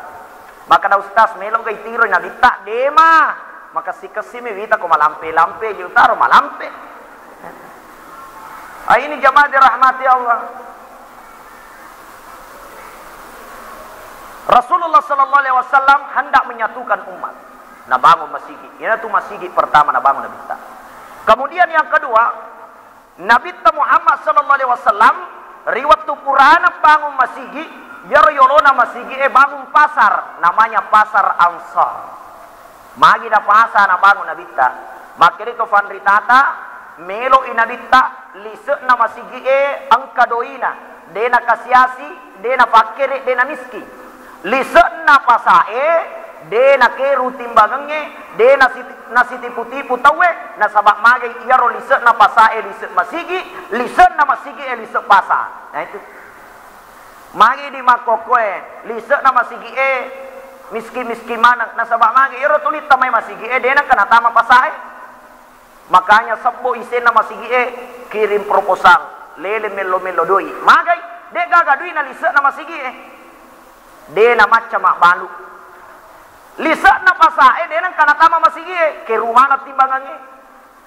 Maka da ustaz, melo ga itiroi Nabitta, dema. Maka sikessimi wita ko malampe-lampe, ji utaro malampe. Ah, ini jamaah dirahmati Allah. Rasulullah sallallahu alaihi wasallam hendak menyatukan umat. Nabangun masigi. Iyanatu masigi pertama nabangun Nabitta. Kemudian yang kedua, Nabitta Muhammad sallallahu alaihi wasallam ri wettu purana bangun masigi, iyaro yolona masigi e bangun pasar, namanya Pasar Ansar. Magi napasa nabangun Nabitta? Makkedai to fanritata, melo'i Nabitta lise'na masigi e engka doina, de' nakasiasi, de' napakkere, de' namisking. Lise'na pasa e, de' nakeru timbangengnge, de' nasi-, nasitipu-tipu tauwe, nasaba magai iyaro lise'na pasa e lise' masigi, lise'na masigi e lise' pasa. Nah, itu. Magi di makkokkoe, lise'na masigi e miskin-miskin maneng, nasaba magi iyaro tulitta mai masigi e, de' nengka natama pasa e. Makanya sebbo isenna masigi e, kirim proposal, lele mello-mello doi. Magai, de' gaga duina lise'na masigi e. De' namacca mabbalu. Lise'na pasa e, de' nengka natama masigi e, keru maneng timbangengnge.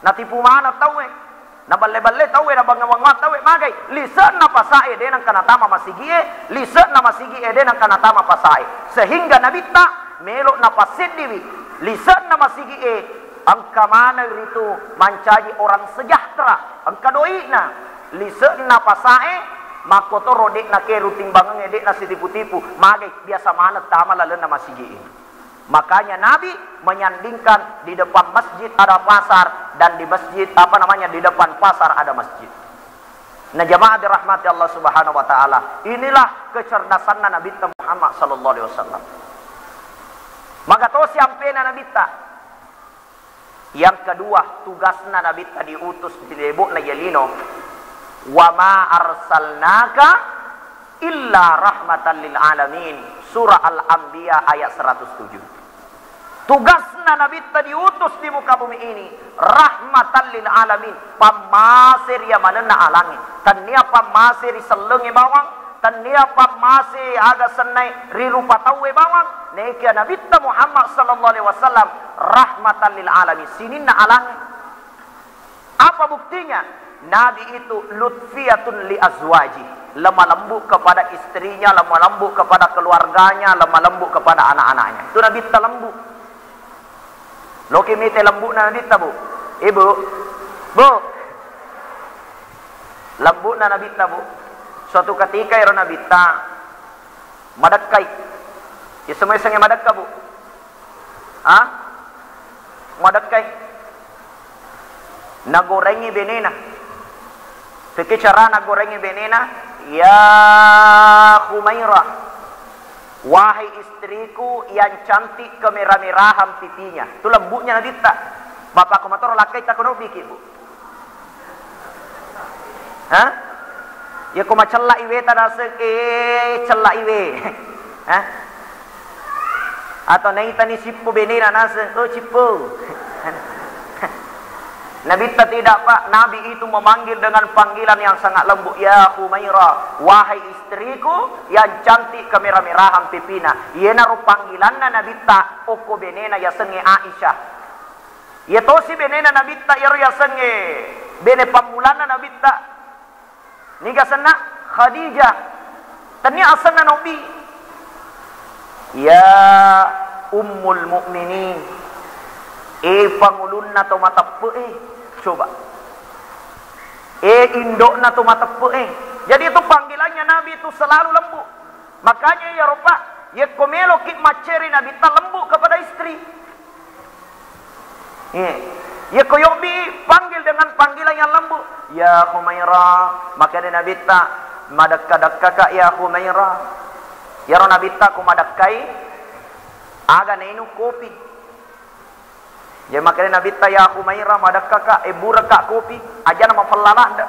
Natipu maneng tauwe, naballe-balle tauwe, nabangnga-bangnga tauwe, magai? Lise'na pasa e de' nengka natama masigi e, lise'na masigi e de' nengka natama pasa e. Sehingga Nabitta melo' napasseddiwi lise'na masigi e, engka maneng ritu mancaji orang sejahtera, engka doi'na. Lise'na pasa e makkotoro de' nakeru timbangengnge, de' nasitipu-tipu, magai? Biasa maneng tama lalenna masigi e. Makanya Nabi menyandingkan di depan masjid ada pasar dan di masjid, apa namanya, di depan pasar ada masjid. Nah, jamaah dirahmati Allah Subhanahu wa Ta'ala, inilah kecerdasanna Nabitta Muhammad sallallahu alaihi wasallam. Maga tosi ampena Nabitta. Yang kedua, tugasna Nabitta diutus di lebo'na iya lino. "Wa ma arsalnaka illa rahmatan lil alamin." Surah Al-Anbiya ayat seratus tujuh. Tugasna Nabitta diutus di muka bumi ini rahmatan lil alamin, pammase ri yamanenna alangnge. Tennia pammase ri sellengnge bawang, tennia pammase aga sennai ri rupa tauwe bawang, nekia Nabitta Muhammad sallallahu alaihi wasallam rahmatan lil alamin, sininna alangnge. Apa buktinya? Nabi itu lutfiyatun li azwaji, lemah lembut kepada istrinya, lemah lembut kepada keluarganya, lemah lembut kepada anak-anaknya. Itu Nabitta lembut. Loki mite lembutna Nabitta, Bu. Ibu. Bu. Lembutna Nabitta, Bu. Suatu ketika ero Nabitta madekkai. Isemua isengnge madekka, Bu? Ha? Madekkai. Nagorengi benena. Peke cara nagorengi benena, "Ya Humairah, wahai istriku yang cantik kemerah-merahan pipinya." Itu lembutnya Nabitta. Bapakku matoro lakkai takono biki, Bu. Ha? Iya ko macella iwe ta naseng, eh, cella iwe. Ha? Atau naitani sippo benena naseng, "Oh, Cippo." Nabitta tidak, Pak. Nabi itu memanggil dengan panggilan yang sangat lembut, "Ya Humaira, wahai istriku yang cantik kemerah-merahan pipina." Iyanaro panggilanna Nabitta okko benena yasengnge Aisyah. Iya tosi benena Nabitta iyaro yasengnge bene pammulanna Nabitta. Niga asenna? Khadijah. Tennia asenna Nabi. Ya Ummul Mukminin. Eh, pangulunna to mateppe'e. Coba. Eh, indokna to mateppe'e. Jadi itu panggilannya Nabi itu selalu lembut. Makanya iyaro, Pak, yekko meloki macceri Nabitta lembut kepada istri. Iya. Yekko yobbi, panggil dengan panggilan yang lembut. "Ya Humaira," makkedai Nabitta, "madekka-dekkaka ya Humaira." Yaro Nabitta ko madekkai, aga nainung kopi. Jadi makkedai Nabitta, "Ya Humaira, madekkaka, ebburaka kopi." Ajana mapella ladde.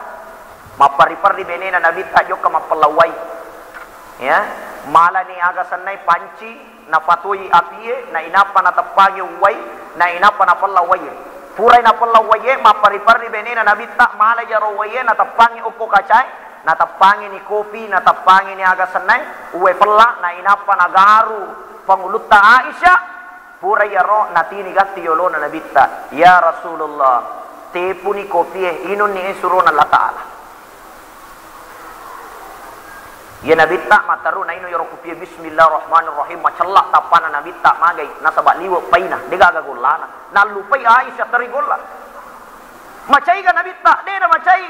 Mapperri-perri benena Nabitta jokka mappella wai. Ya, malani aga sennai panci, napatoi apie, nainappa nateppangi uwai, nainappa napella uwaie. Purai napella uwaie, mapperri-perri benena Nabitta, mala jaro uwaie, nateppangi okko kacae, nateppangini kopi, nateppangini aga sennai, uwai pella, nainappa nagaru pangulutta Aisyah. Pura iyaro natini gatti yolona Nabitta, "Ya Rasulullah, tepuni kopie, inunni e surona Allah Ta'ala." Iya Nabitta matteru nainu iyaro kopie, "Bismillahirrahmanirrahim," macella tappana Nabitta magai, nasaba liwe paina, degaga gollana. Nallupai Aisyah teri golla. Macaiga Nabitta? Dena macai.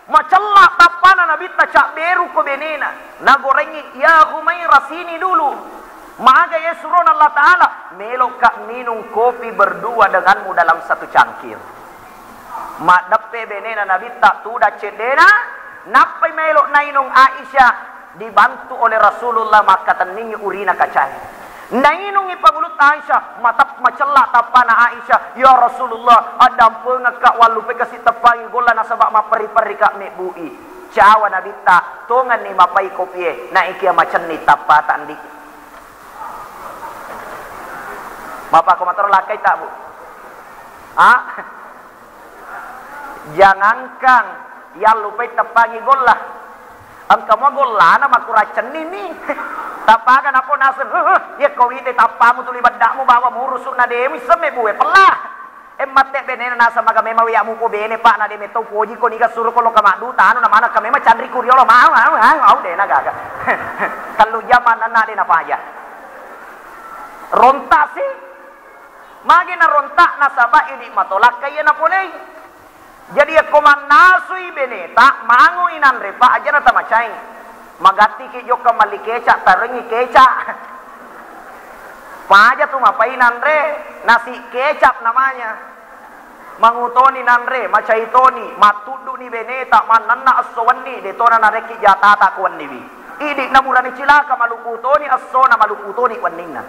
Macella tappana Nabitta, cabberu ko benena. Nagorengngi, "Ya Humaira, sini dulu. Maga iya surona Allah Ta'ala? Melokka minung kopi berdua denganmu dalam satu cangkir." Maddeppe benena Nabitta tudang ceddena, nappai melo nainung Aisyah, dibantu oleh Rasulullah makkatenningi urina kacae. Nainungi pangulutta Aisyah, matap-, macella tappana Aisyah, "Ya Rasulullah, addampengekka, wallupai kasi teppangi golla nasaba mapperri-perrika mebbu'i." Cawa Nabitta, "Tongenni mapai kopie, naikia macenni tappata ndi." Mapako matoro lakkai tak, Bu? Ah? Jangankan yallupai teppangi golla. Engka mua gollana makurang cenninni. Tappaga napo naseng, "Huh, huh, yekko wite tappamu tuli beddakmu bawa murusu na demi semme bue pella." E matte benena naseng maga memang wiya muko bene, Pak, na de metto poji ko niga suro ko loka maddu tanu na mana ka memang canri kuriolo mau, mau, mau, au de na gaga. Tellu jam manenna de napaja. Rontak sih. Magi narontak nasaba idi matolakka iya napolei. Jadi, yakko mannasui beneta, mangoi nanre, Pak, aja natamacai. Magattiki jokka malli kecap, tarengngi kecap. Paja tu mapai nanre, nasi kecap namanya. Mangutoni nanre, macai toni, mattudduni beneta, mannenna esso wenni, detona narekki jatata ko wenniwi. Idi naburani cilaka, malubbu toni essona, malubbu toni wenninna.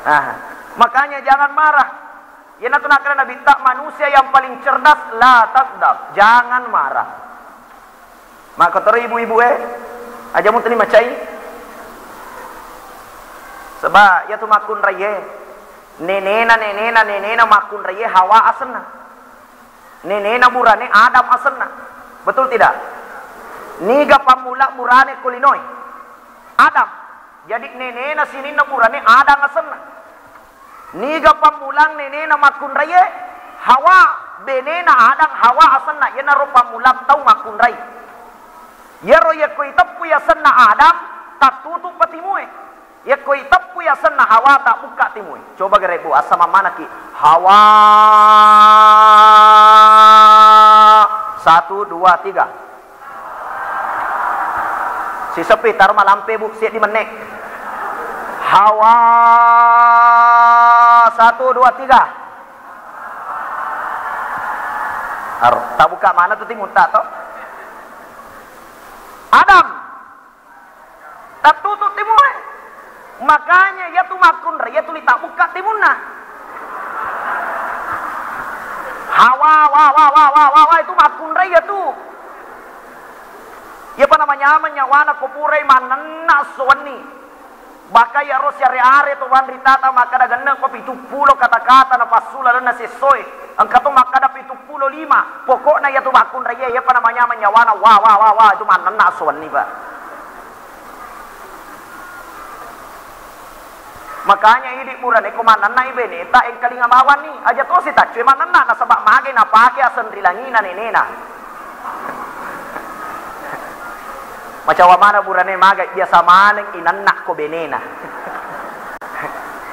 Ah, makanya jangan marah. Iyanatu nakkeda Nabitta, manusia yang paling cerdas, la taghdab, jangan marah. Makkotoro ibu-ibu e, aja mutuni macai. Seba iyatu makkunraie, nenena, nenena, nenena makkunraie Hawa asenna. Nenena burane Adam asenna. Betul tidak? Niga pammula burane ko linoe? Adam. Jadi nenena sininna burane Adam asenna. Niga pammulang nenena makkunraie? Hawa, benena Adam, Hawa asenna, iyanaro pammulang tau makkunrai. Iyaro yakko iteppui asenna Adam, tattutu pa timue. Yakko iteppui asenna Hawa, tabbukka timue. Coba gerebbu, assamang manaki. Hawa, satu, dua, tiga. Siseppi, taro malampe, Bu, seddi menne. Hawa, satu, dua, tiga. Aro, tabuka mana tu timutta to? Adam. Tattutu timue. Makanya iyatu makkunrai, iyatu litabbukka timunna. Hawa, wa, wa, itu makkunrai iyatu. Iyapa namanyameng nyawana ko purai mannenna esso wenni. Baka iyaro siare-are to wanritata makkada genne ko pitu pulo kata-kata napassula lalenna sessoe. Engka to makkada pitu pulo lima. Pokokna iyatu makkunrai, iyapa namanyameng nyawana, wa, wa, wa, wa, itu mannenna esso wenni, Pak. Makanya idi burane ko mannennai beneta engkalinga bawanni, aja tosi taccue mannenna nasaba magai napake aseng ri langina nenena. Macawa mana burane magai, biasa maneng inenna ko benena.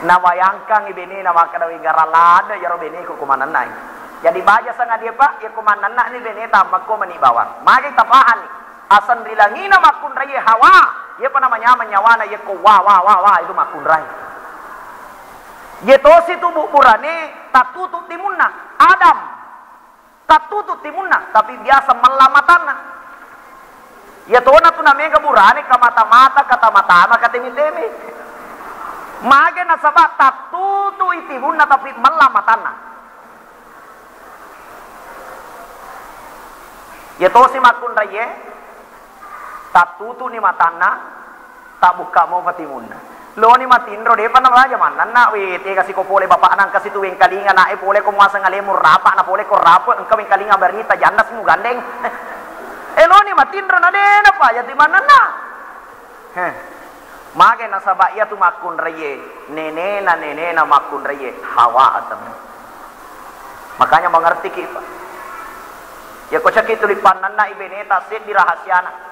Nabayangkangngi benena makkada, "Wegara ladde iyaro beneku ko mannennai." Jadi baja sangadie, Pak, iya ko mannennani beneta makko mani bawang. Magai tapahanni. Aseng ri langina makkunraie Hawa, iyapa namanyameng nyawana iyakko wa, wa, wa, wa, itu makkunrai. Iye tosi tu bubburane, Tattutu timunna, Adam. Tattutu timunna, tapi biasa mella matanna. Iya tona tu namega burane, ka mata-mata, ka tama-tama, ka teme-teme. Mage nasaba tattutu i timunna, tapi mella matanna. Iya tosi makkunraiye, tattutuni matanna, tabbukka mopa timunna. Loni matinro, depa nabaja mannanna, we, tega siko pole bapakna, engka situ wengkalinga, nae pole ko muaseng alemu rapa, na pole ko rape, engka wengkalinga berita, janda si mugandeng. Eh, loni matinro, na dena pa, jadi mannanna. Heh. Mage nasaba iyatu makkunraiye, nenena, nenena makkunraiye, Hawa asenna. Makanya mengerti ki, Pak. Ya, ko caki tuli pannanna i beneta, seddi rahasiana.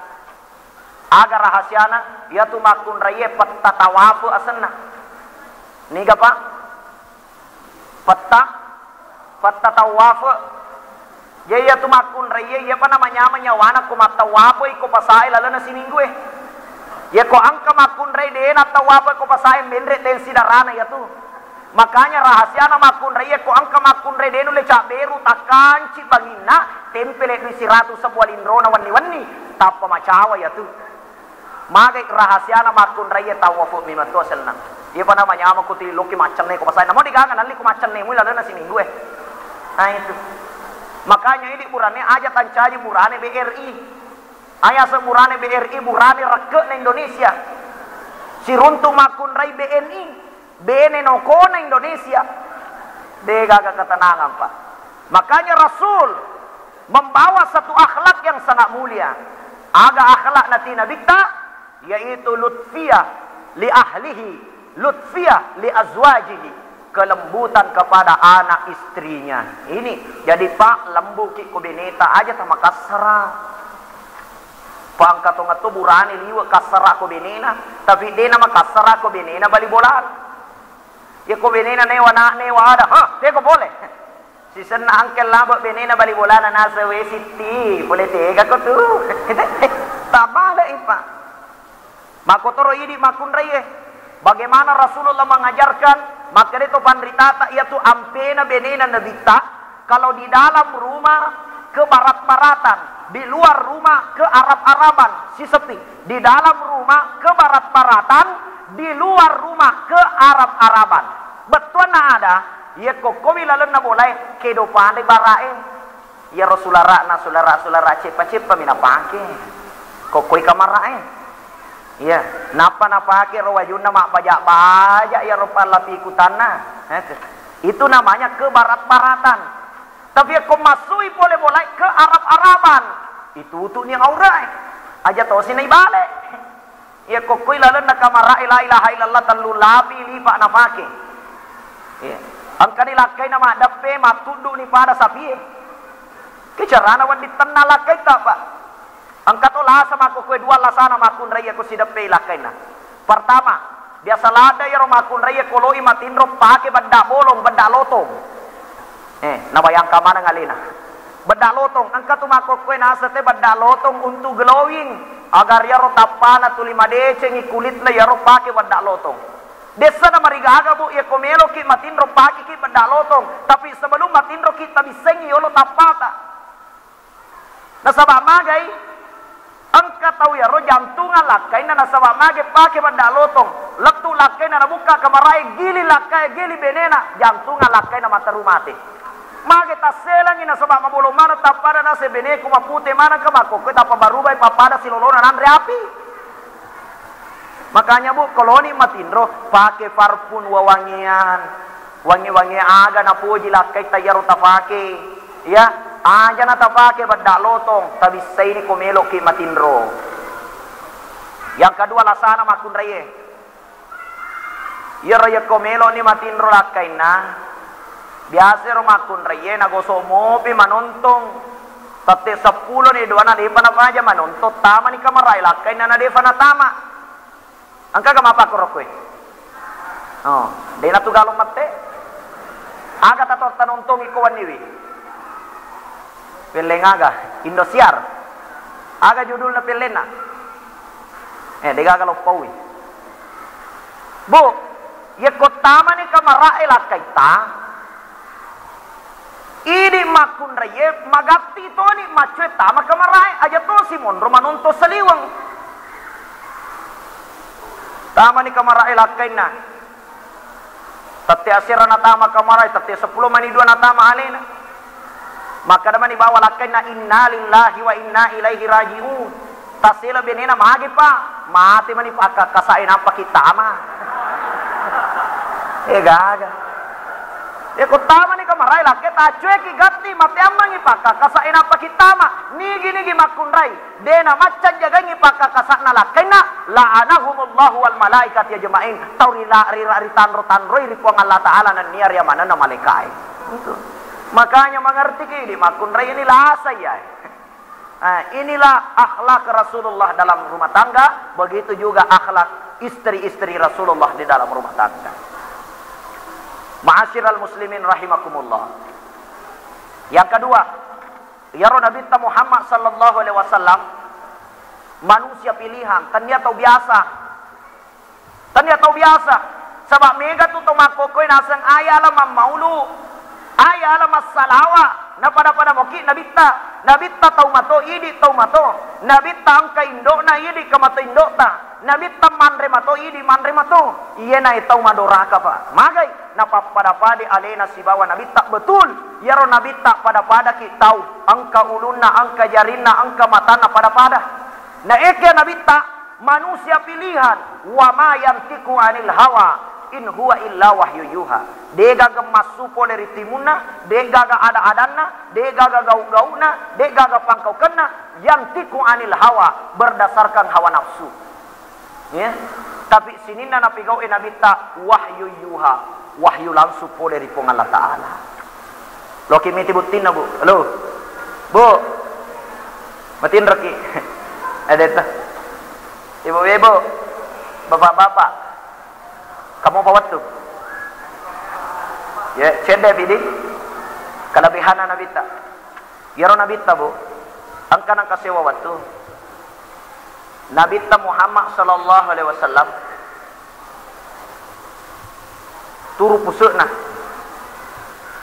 Aga rahasiana? Iyatu makkunraiye petta tawafu asenna. Niga, Pak? Petta, petta tawafu. Jadi iyatu makkunraiye, iyapa namanyameng nyawana ko mattawafu iko pasae lalena siminggu e. Iya ko engka makkunrai de nattawafu ko pasae, menre tensi darana iyatu. Makanya rahasiana makkunraiye, ko engka makkunrai de nulle cabberu, takkanci banginna, tempele dui siratu sebua linrona wenni-wenni, tappa macawa iyatu. Magai rahasiana makkunraiye, tawafu mi matu asenna. Iyapa namanyameng ko tililokki maccenne ko pasae. Namo degaga nalli ko maccenne mui lalena siminggu e. Nah, itu. Makanya idi burane aja tancaji burane B R I. Ayaseng burane B R I, burane rekke'na Indonesia. Siruntu makkunrai B N I, bene nokona Indonesia. Degaga ketenangan, Pak. Makanya Rasul membawa satu akhlak yang sangat mulia. Aga akhlak nati Nabitta? Yaitu lutfiyah li ahlihi, lutfiyah li azwajihi, kelembutan kepada anak istrinya. Ini, jadi, Pak, lembuki ko beneta, aja tamakassara. Pangka tongatto burane liwe kassara ko benena, tapi de namakassara ko benena bali bola. Ya ko benena newa na, newa ada, ha, teko boleh. Sisenna angke labe benena bali bolana, nasa we Sitti, pole tega ko tu. Tabale ipa. Makotoro idi makkunraie. Bagaimana Rasulullah mengajarkan, makkeda to panritata, iyatu ampena benena Nabitta, kalau di dalam rumah kebarat-baratan, di luar rumah kearab-araban, sisepi. Di dalam rumah kebarat-baratan, di luar rumah kearab-araban. Bettuanna ada, iya kokkowi lalenna bolae, kedo pale bara'e. Iyaro sulara'na, sulara-, sulara ceppa-ceppa mi napake. Kokkoi kamara'e. Iya, nappa napake ro wajunna mabbaja-baja iyaro pallapikutanna. Itu namanya kebarat-baratan. Tapi yakko massui pole bolae kearab-araban, itutuni aurae. Aja tosi naibale. Iya kokkoi lalenna kamara'e la ilaha illallah tellu lapi lipa napake. Iya. Engkani lakkaina maddeppe, mattudduni pada sapie. Ke carana wedding tenna lakkaita, Pak? Engka to lasa makkokkoe dua lasana makkunrai ko sideppe lakkaina. Pertama, biasa ladde iyaro makkunrai ko loi matinro pake bedda bolong, bedda lotong. Eh, nabayangkan maneng alena. Bedda lotong, engka tu makkokkoe naseng te bedda lotong untuk glowing, agar iyaro tappana tuli madecengi kulitna iyaro pake bedda lotong. Dessa namarigaga, Bu, iya ko meloki matinro pakeki bedda lotong, tapi sebelum matinroki tabissengi yolo tappata. Nasaba magai? Engka tau iyaro jantungang lakkainna nasaba mage pake bedda lotong. Lettu lakkainna nabukka kamarae, gili lakkae, gili benena, jantungang lakkainna materu mate. Mage tasselengi nasaba mabolong maneng tappada naseng beneku mapute manengka makkokkoe tappa barubai pappada silolona nanre api. Makanya, Bu, koloni matinro, pake parfum wewangian. Wangi-wangi aga napoji lakkaitta iyaro tapake. Ya, aja na tapake bedda lotong, tabissaini ko meloki matinro. Yang kedua, lasana makkunraie. Iyaro yakko meloni matinro lakkainna, biasa ro makkunraie nagosok mopi manontong. Tette seppulo ni doana depa napaja manontong, tamani kamarae lakkainna na depa natama. Engkaga mappakkoro koe? Oh, dena tu galung mette. Aga tato tanontongi ko wenniwi? Pelleng aga? Indosiar. Aga judulna pellenna? Eh, degaga loppaui. Bu, yakko tamani kamara'e lakkaitta, Makkunraie magatti toni maccue tama kamarae, aja tosi monro manonto saliweng. Tamani kamarae lakkainna. Tette asera natama kamarae, tette seppulo mani dua natama alena. Makkeda mani bawa lakkainna, "Inna lillahi wa inna ilaihi raji'un." Tasela benena mage, Pak? Mate mani pakkakkasa'e nappa kittama. Eh, gaga. Ya, ko tamani kamarae lakkai, taccueki gatti, mateammengi pakkakkasa'e nappa kittama. Nigi-nigi makkunrai, de namaccang jagangi pakkakkasa'na lakkainna, la'anahumullahu wal malaikati ajma'in. Tau ri la-, ri, ri tanro-tanroi ri Puang Allah Ta'ala nennia ri amanenna malaikae. Itu. Makanya mengertiki idi makkunrai ini lasa ya. Ah, inilah akhlak Rasulullah dalam rumah tangga, begitu juga akhlak istri-istri Rasulullah di dalam rumah tangga. Ma'asyiral muslimin rahimakumullah. Yang kedua, iyaro Nabitta Muhammad sallallahu alaihi wasallam manusia pilihan, tennia tau biasa. Tennia tau biasa. Saba mega tu tau makkokkoe naseng aya ala mammaulu, aya ala massalawa, napada-pada moki Nabitta. Nabitta tau mato, idi tau mato. Nabitta engka indo'na, idi ka mato indo'ta. Nabitta manre mato, idi manre mato. Iyena e tau madoraka, Pak. Magai? Napappada-pada alena sibawa Nabitta. Betul. Iyaro Nabitta pada-padaki tau. Engka ulunna, engka jarinna, engka matanna pada-pada. Na eke Nabitta, manusia pilihan, wa ma yantiqu anil hawa in huwa illa wahyu yuha. Degaga massu pole ri timunna, degaga ada-adanna, degaga gau-gauna, degaga pangkaukenna, yantiqu anil hawa, berdasarkan hawa nafsu. Ya. Tapi sininna napigau'e Nabitta wahyu yuha, wahyu langsung pole ri Puang Allah Ta'ala. Loki miti buttinna, Bu. Halo. Bu. Matinroki. Ada itu. Ibu-ibu, bapak-bapak, kamu apa waktu? Ya, cedde pidi. Kelebihanna Nabitta. Iyaro Nabitta, Bu, engka nengka sewa wettu. Nabitta Muhammad sallallahu alaihi wasallam turu puse'na.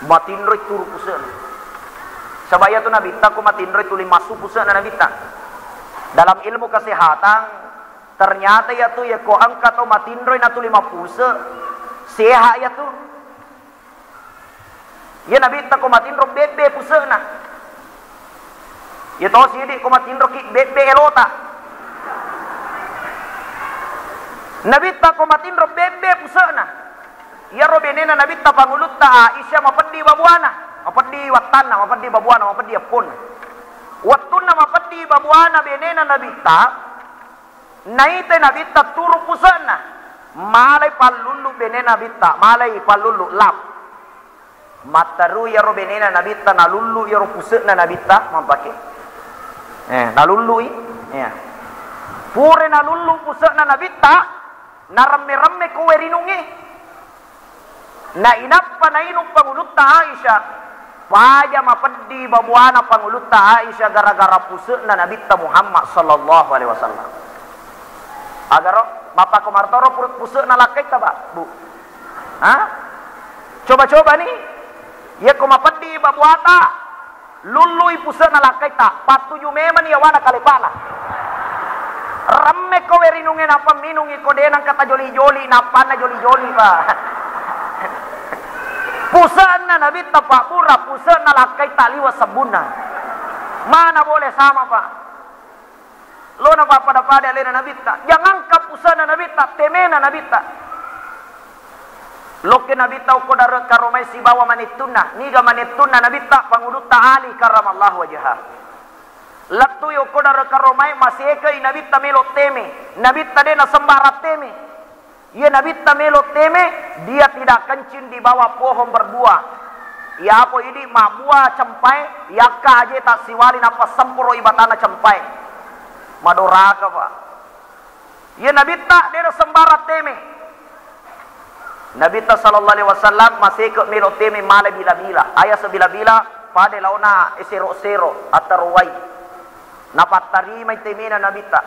Matinroi turu puse'na. Saba iyatu Nabitta ko matinroi tuli massu puse'na Nabitta. Dalam ilmu kesehatan, ternyata iyatu, yako engka tau matinroi natuli mappuse, sehat iyatu. Iya Nabitta ko matinro bebbe puse'na. Iya tosi idi ko matinroki bebbe elota. Nabitta ko matinro bebbe puse'na. Iyaro benena Nabitta pangulutta Aisyah mapeddi babuana, mapeddi wattanna, mapeddi babuana, mapeddi epponna. Wettunna mapeddi babuana benena Nabitta, naitai Nabitta turu puse'na, malai pallullu benena Nabitta, malai pallullu lap. Matteru iyaro benena Nabitta, nalullu iyaro puse'na Nabitta mampake. Eh, nalullu'i. Iya. Pura nalullu puse'na Nabitta, naremme-remme ko wae rinungnge. Nainappa nainung pangulutta Aisyah, paja mapeddi babuana pangulutta Aisyah gara-gara puse'na Nabitta Muhammad sallallahu alaihi wasallam. Agaro, mappako martoro pu-, puse'na lakkaitta, Pak, Bu? Ha? Coba-coba ni, iyako mapeddi babuata, lullui puse'na lakkaitta, pattuju memani yawana kalepana. Remme ko werinungnge nappa minungi ko de nengka tajoli-joli, nappanna joli-joli, Pak. Puse'na Nabitta, Pak, bura, puse'na lakkaitta liwe sebbunna. Mana boleh sama, Pak? Lona pappada-pada alena Nabitta. Jangankan puse'na Nabitta, temena Nabitta. Lokke Nabitta okko dare karomai sibawa manettunna. Niga manettunna Nabitta? Pangulutta Ali karramallahu wajhah. Lettui okko dare karomai, masekei Nabitta melo teme. Nabitta de nasembarang teme. Iya Nabitta melo teme, dia tidak kencing di bawah pohon berbuah. Iyapo idi mabbua cempai, yakka ajeta siwali nappa semporo ibatana cempai. Madoraka, Pak. Iya Nabitta de nasembarang teme. Nabitta sallallahu alaihi wasallam maseke melo teme mala bila-bila. Aya sebila-bila pada laona esero-sero attarowai. Napattarimai temena Nabitta.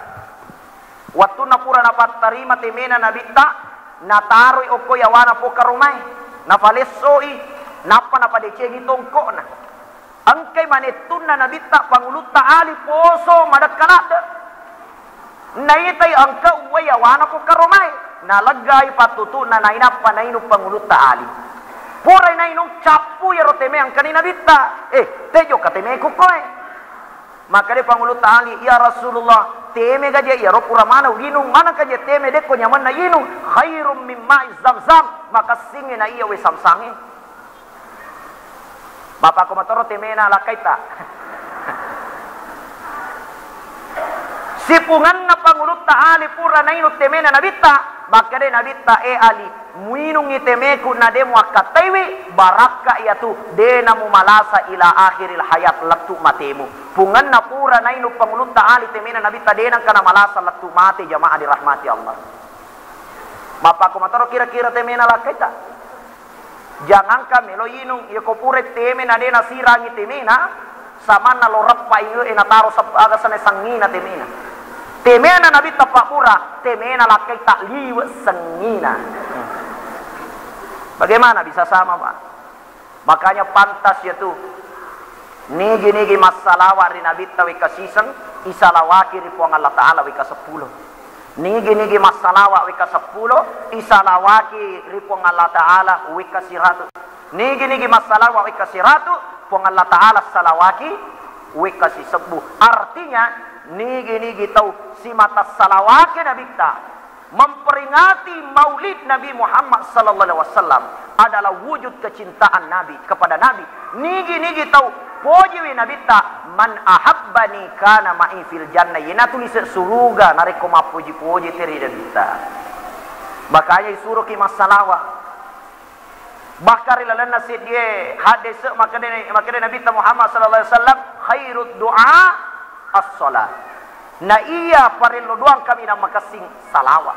Wettunna pura napattarima temena Nabitta, nataroi okko yawana pokaromae, napalessoi, nappa napadecengi tongko'na. Engkai manettunna Nabitta Pangulutta Ali poso madekka ladde. Naitai engka uwai yawana ko karomae. Naleggai pattutu'na nainappa nainung Pangulutta Ali. Purai nainung, cappu iyaro teme engkani Nabitta. Eh, tejo ka temeku koe. Makkeda Pangulutta Ali, "Ya Rasulullah, teme gaje iyaro pura maneng uginung, maneng kaje teme dekko nyamenna inung, khairum min ma'i zamzam, makessingngi na iya wae samsangnge." Bapakko matoro temena lakkaita. Sipungenna Pangulutta Ali pura nainung temena Nabitta, makkeda Nabitta, "Eh Ali, muinungngi temeku na de muakkattaiwi, barakka iyatu, de namumalasa ila akhiril hayat, lettu matemu." Pungenna pura nainung Pangulutta Ali temena Nabitta, de nengka namalasa lettu mate, jamaah dirahmati Allah. Mappakko matoro kira-kira temena lakkaita. Jangankan melo inung, iyako pura teme na de nasirangi temena, samanna lo reppa iye e nataro sep-, aga sene sengngina temena. Temena Nabitta pabbura, temena lakkaita liwe sengngina. Bagaimana bisa sama, Pak? Makanya pantas iyatu. Nigi-nigi massalawa ri Nabitta wekka siseng, isalawaki ri Puang Allah Ta'ala wekka seppulo. Nigi-nigi massalawa wekka seppulo, isalawaki ri Puang Allah Ta'ala wekka siratu. Nigi-nigi massalawa wekka siratu, Puang Allah Ta'ala salawaki wekka sisebbu. Artinya, nigi-nigi tau simata salawaki Nabitta, memperingati Maulid Nabi Muhammad sallallahu alaihi wasallam adalah wujud kecintaan Nabi kepada Nabi. Nigi-nigi tau pojiwi Nabitta, "Man ahabbani kana ma'i fil jannah." Iyena tulise suruga narekko mappoji-poji te ri Nabitta. Makanya isuroki massalawa. Bahkan ri lalenna seddie hadis makkeda, makkeda Nabitta Muhammad sallallahu alaihi wasallam, "Khairud du'a as-salat." Na iya parello doang kaminang makessing salawat.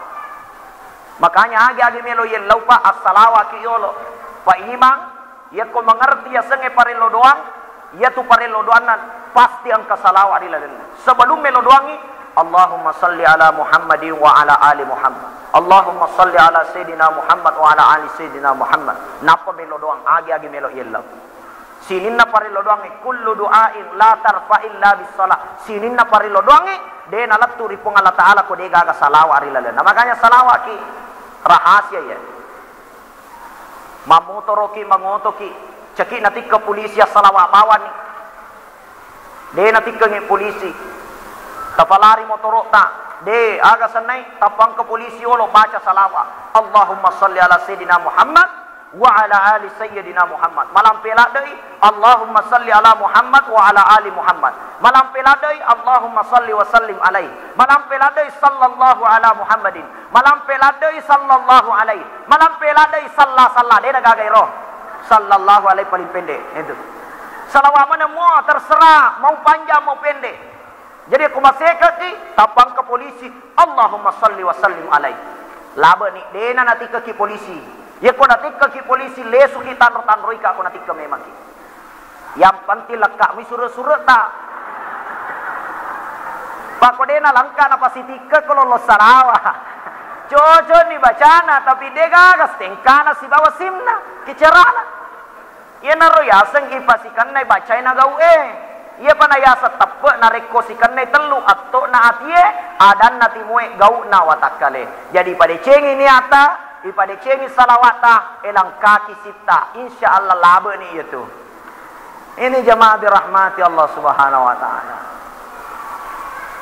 Makanya agi-agi melo yellau, Pak, assalawaki yolo. Pak Imang, yakko mengerti yasengnge parello doang, iyatu parello doanna pasti engka salawat ri lalenna. Sebelum melo doangngi, "Allahumma salli ala Muhammadin wa ala ali Muhammad. Allahumma salli ala Sayyidina Muhammad wa ala ali Sayyidina Muhammad." Nappa melo doang, agi-agi melo yellau. Sininna parello doangnge, kullu du'ain la tarfa illa bis salah. Sininna parello doangnge, de nalettu ri Puang Allah Ta'ala ko de gaga salawat ri lalenna. Makanya salawaki rahasia ya. Mammotoroki, mangotoki, ceki natikka polisi assalawa bawani. De natikkengi polisi. Tapalari motoro'ta. De, aga sennai, tappa engka polisi olo baca salawa. Allahumma salli ala Sayyidina Muhammad wa ala ali Sayyidina Muhammad. Malampe laddei, Allahumma salli ala Muhammad wa ala ali Muhammad. Malampe laddei, Allahumma salli wa sallim alaihi. Malampe laddei, sallallahu ala Muhammadin. Malampe laddei, sallallahu alaihi. Malampe laddei, salla, salla. De nagaga ero. Sallallahu alaihi paling pendek. Itu. Salawat mana mua, terserah. Mau panjang, mau pendek. Jadi, ko masekaki, tappa engka polisi, "Allahumma salli wa sallim alaihi." Labeni, dena natikkaki polisi. Yekko natikkaki polisi, lesuki tanro-tanroika ko natikka memangki. Yang penting lekkami sure-sureta. Pako dena lengka napasitikka ko lollo sarawa. Coconi bacana, tapi de gaga stengkana sibawa simna, kicerana. Iyanaro yaseng ipasikennai bacai na gau'e. Iyapa nayaseng teppe narekko sikennai tellu atto'na atie, adanna timoe gau'na watakkale. Jadi ipadecengi niatta, ipadecengi salawatta, elangkaki sitta. Insya Allah labe'ni iyatu. Ini jamaah dirahmati Allah Subhanahu wa Ta'ala.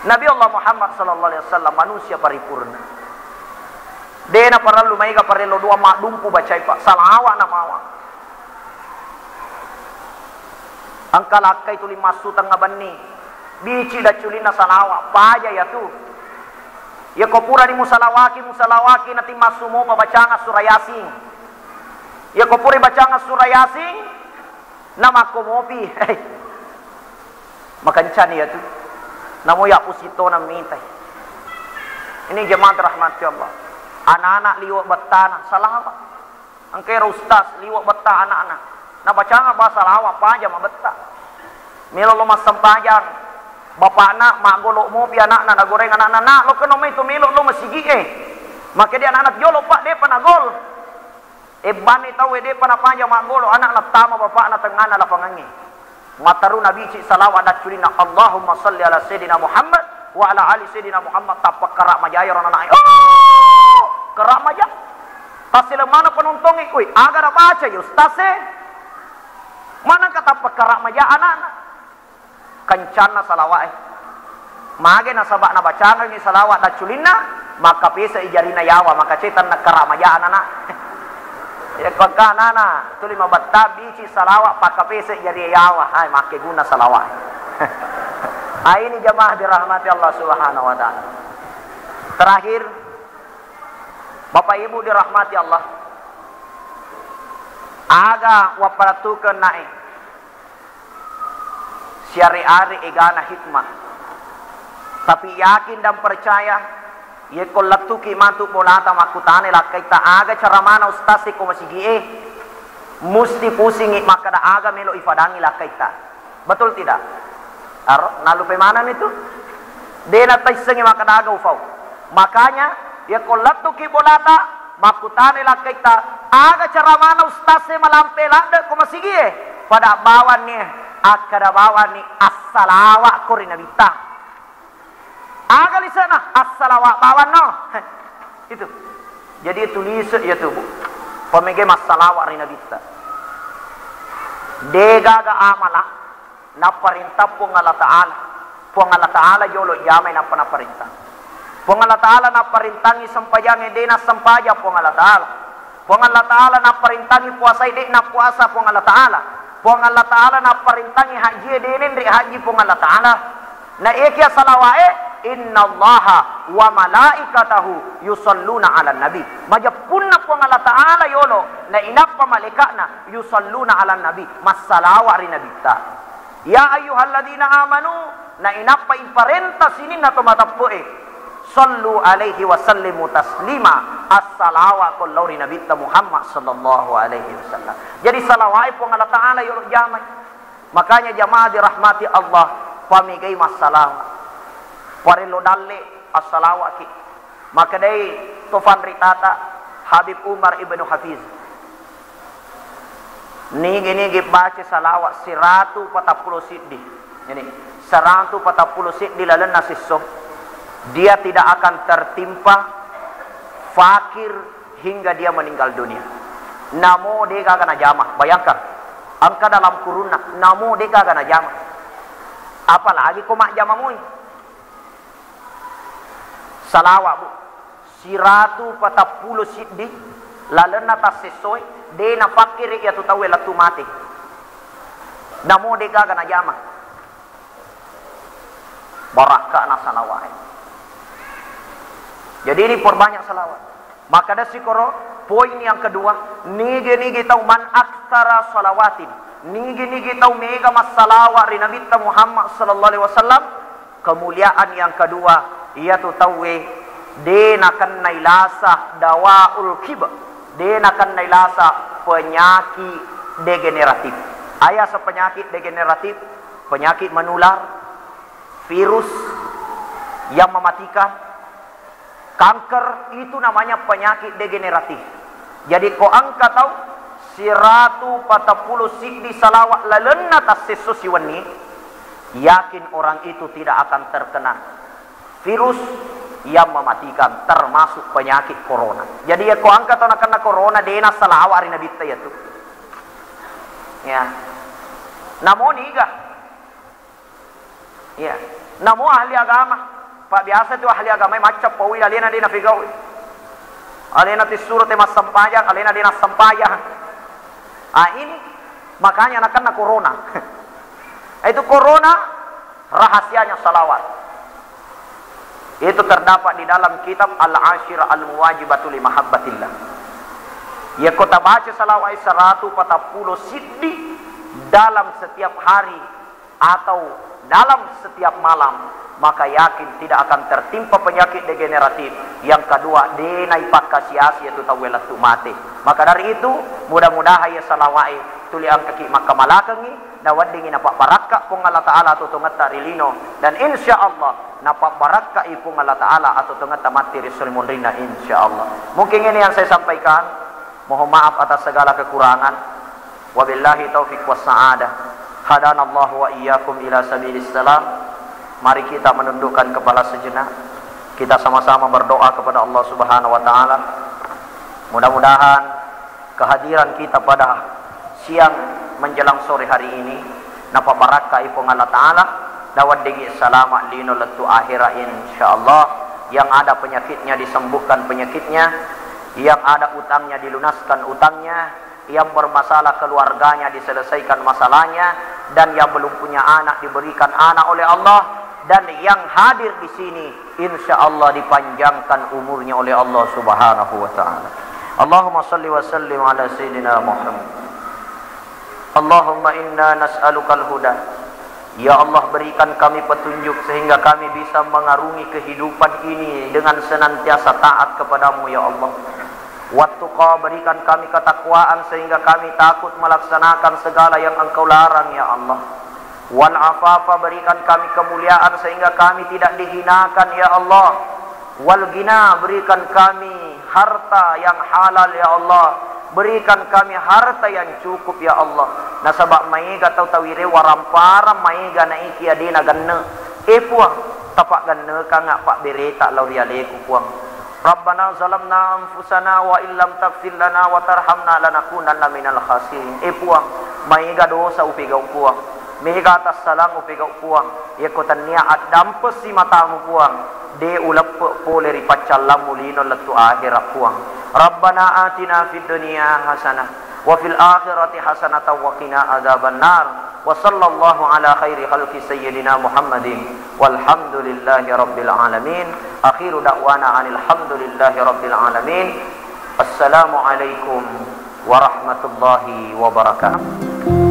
Nabi Allah Muhammad sallallahu alaihi wasallam manusia paripurna. Dena parellu maega parello doang maddumpu bacai, Pak. Salawa namawa. Engka lakkai tuli massu tengnga benni. Bici dacculinna salawa, paja iyatu. Yako purani musalawaki, musalawaki nati massu mopa bacanga sura Yasin. Yako pura bacanga sura Yasin, namakko mopi. Makencani iyatu. Namo ya pusitona mitai. Ini jemaah rahmati Allah. Anak-anak liwa bettana, salawa. Engka ero ustaz liwe' betta ana'na. Nabacanga basa lawa, paja mabetta. Melo lo massempajang. Bapa'na maggolo' mopi ana'na, nagoreng ana'na, "Nak, lokka no mai to melo lo masigi'e." Makkeda ana'na, "Jolo, Pak, de'pa nagol." Ebbanni tauwe de'pa napaja maggolo' ana'na, tama bapa'na tengngana lapangangnge. Matteru nabici salawa dacculinna, "Allahumma salli ala Sayyidina Muhammad wa ala ali Sayyidina Muhammad," tappa kara majaya ro nanae. Oh! Kara maja. Tasseleng maneng penontongnge, "Woi, aga nabaca ya ustaz e?" Manengka tappa kara maja anana. Kencanna salawa e. Mage nasaba nabacangengngi salawa dacculinna, makkapese i jarina yawa, maka cetanna kara maja anana. Yakko engka anana tuli mabetta bici salawa, pakkapese i jari yawa, hai makkeguna salawa. Ah, ini jamaah dirahmati Allah Subhanahu wa Ta'ala. Terakhir, Bapak Ibu dirahmati Allah, aga wappalettukeng nae siare-are egana hikmah. Tapi yakin dan percaya, yekko lettuki matu bolata makkutana lakkaitta, aga caramana ustaz e ko masigi e, musti pusingi makkeda aga melo ifadangi lakkaitta. Betul tidak? Aro, nalupai maneng itu. De nataissengi makkeda aga ufau. Makanya, yekko lettuki bolata, makkutana lakkaitta, aga caramana ustaz e malampe ladde ko masigi e? Pada bawanni, akkeda bawanni, assalawa ko ri nabitta. Aga lise'na? Assalawa bawanno. Itu. Jadi itu lise iya tu, Bu. Pamega massalawa ri nabitta. De gaga amala napparintah Puang Allah Ta'ala. Puang Allah Ta'ala jolo jamai nappa napparintah. Puang Allah Ta'ala napparintangi sempajangnge, de nassempajang Puang Allah Ta'ala. Puang Allah Ta'ala napparintangi puasae, de nappuasa Puang Allah Ta'ala. Puang Allah Ta'ala napparintangi hajjie, de nenre hajji Puang Allah Ta'ala. Na iyakiya salawae, "Innallaha wa malaikatahu yusalluna 'alan nabi." Majeppunna Puang Allah Ta'ala yolo, na inappa malaika'na, "Yusalluna 'alan nabi," massalawa ri nabitta. "Ya ayyuhalladzina amanu," na inappa iparenta sininna to mateppe'e, "sallu alaihi wa sallimu taslima," assalawa ko lao ri nabitta Muhammad sallallahu alaihi wasallam. Jadi salawae Puang Allah Ta'ala yolo jamai. Makanya jamaah dirahmati Allah, pamegai massalawa. Parello dalle assalawaki. Makkedai to fanritata Habib Umar ibnu Hafiz, nigi-nigi baca salawat siratu patappulo siddi, ini, siratu patappulo siddi lalenna sisso, dia tidak akan tertimpa fakir hingga dia meninggal dunia. Namo de gaga najama. Bayangkan, engka dalam kurunna, namo de gaga najama. Apalagi ko majjama moi. Salawa, Bu. Siratu patappulo siddi lalenna tassessoe, de nafakkiri iyatu tauwe lettu mate. Namo de gaga najama. Barakka'na salawae. Jadi ini perbanyak salawat. Makkeda sikoro, poin yang kedua, nigi-nigi tau man aktsara salawatin, nigi-nigi tau mega massalawa ri Nabitta Muhammad sallallahu alaihi wasallam, kemuliaan yang kedua, iyatu tauwe de nakennai lasa dawaul kib, de nakennai lasa penyakit degeneratif. Ayasa penyakit degeneratif, penyakit menular, virus yang mematikan, kanker, itu namanya penyakit degeneratif. Jadi ko engka tau siratu patappulo siddi salawat lalenna tassesso siwenni, yakin orang itu tidak akan terkena virus yang mematikan, termasuk penyakit corona. Jadi ya ko engka tau nakenna corona, de nassalawa ri Nabitta iyatu. Ya. Namo niga. Iya. Namo ahli agama. Pak, biasa tu ahli agama macca paui, alena de nafigau. Alena tissuro te massempajang, alena de nassempajang. Ah, ini makanya nakenna corona. Itu corona rahasianya salawat. Itu terdapat di dalam kitab Al-Ashir Al-Muwajibatu li Mahabbatillah. Yekko tabaca salawat siratu patappulo siddi dalam setiap hari, atau dalam setiap malam, maka yakin tidak akan tertimpa penyakit degeneratif. Yang kedua, de naipakkasi-asi iyatu tauwe lettu mate. Maka dari itu, mudah-mudahan iya salawa'e tuli engkaki makkamalakengngi, naweddingngi napabbarakka Puang Allah Ta'ala atuo-tuongetta ri lino, dan insya Allah napabbarakkai Puang Allah Ta'ala atuo-tuongetta matti ri esso ri munrinna, insya Allah. Mungkin ini yang saya sampaikan. Mohon maaf atas segala kekurangan. Wabillahi taufiq wassa'adah. Hadanallahu wa iyyakum ila sabilis salam. Mari kita menundukkan kepala sejenak. Kita sama-sama berdoa kepada Allah Subhanahu wa taala. Mudah-mudahan kehadiran kita pada siang menjelang sore hari ini napabarakkai Puang Allah Taala, naweddingngi salama lino lettu akhira, insyaallah. Yang ada penyakitnya disembuhkan penyakitnya, yang ada utangnya dilunaskan utangnya, yang bermasalah keluarganya diselesaikan masalahnya, dan yang belum punya anak diberikan anak oleh Allah, dan yang hadir di sini insyaallah dipanjangkan umurnya oleh Allah Subhanahu wa taala. Allahumma salli wa sallim ala sayyidina Muhammad. Allahumma inna nas'alukal huda. Ya Allah, berikan kami petunjuk sehingga kami bisa mengarungi kehidupan ini dengan senantiasa taat kepada-Mu, ya Allah. Wattuqa, berikan kami ketakwaan sehingga kami takut melaksanakan segala yang Engkau larang, ya Allah. Wal afafa, berikan kami kemuliaan sehingga kami tidak dihinakan, ya Allah. Wal ghina, berikan kami harta yang halal, ya Allah. Berikan kami harta yang cukup, ya Allah. Nasaba maega tau tawire waramparang maega naiki adena genne. Eh Puang, tapaggennekang pabbereta lao ri aleku, Puang. Rabbana zalamna anfusana wa illam taghfir lana wa tarhamna lanakunanna minal khasirin. Eh Puang, maega dosa upegau, Puang. Mega tassalang upegau, Puang. Yekko tennia addampessi matamu, Puang, de uleppe pole ri paccallammu lino lettu akhira, Puang. Rabbana atina fid dunya hasanah wa fil akhirati hasanatan wa qina adzabannar. Wa sallallahu ala khairi khalqi sayyidina Muhammadin walhamdulillahi rabbil alamin. Akhiru da'wana anil hamdulillahi rabbil alamin. Assalamualaikum warahmatullahi wabarakatuh.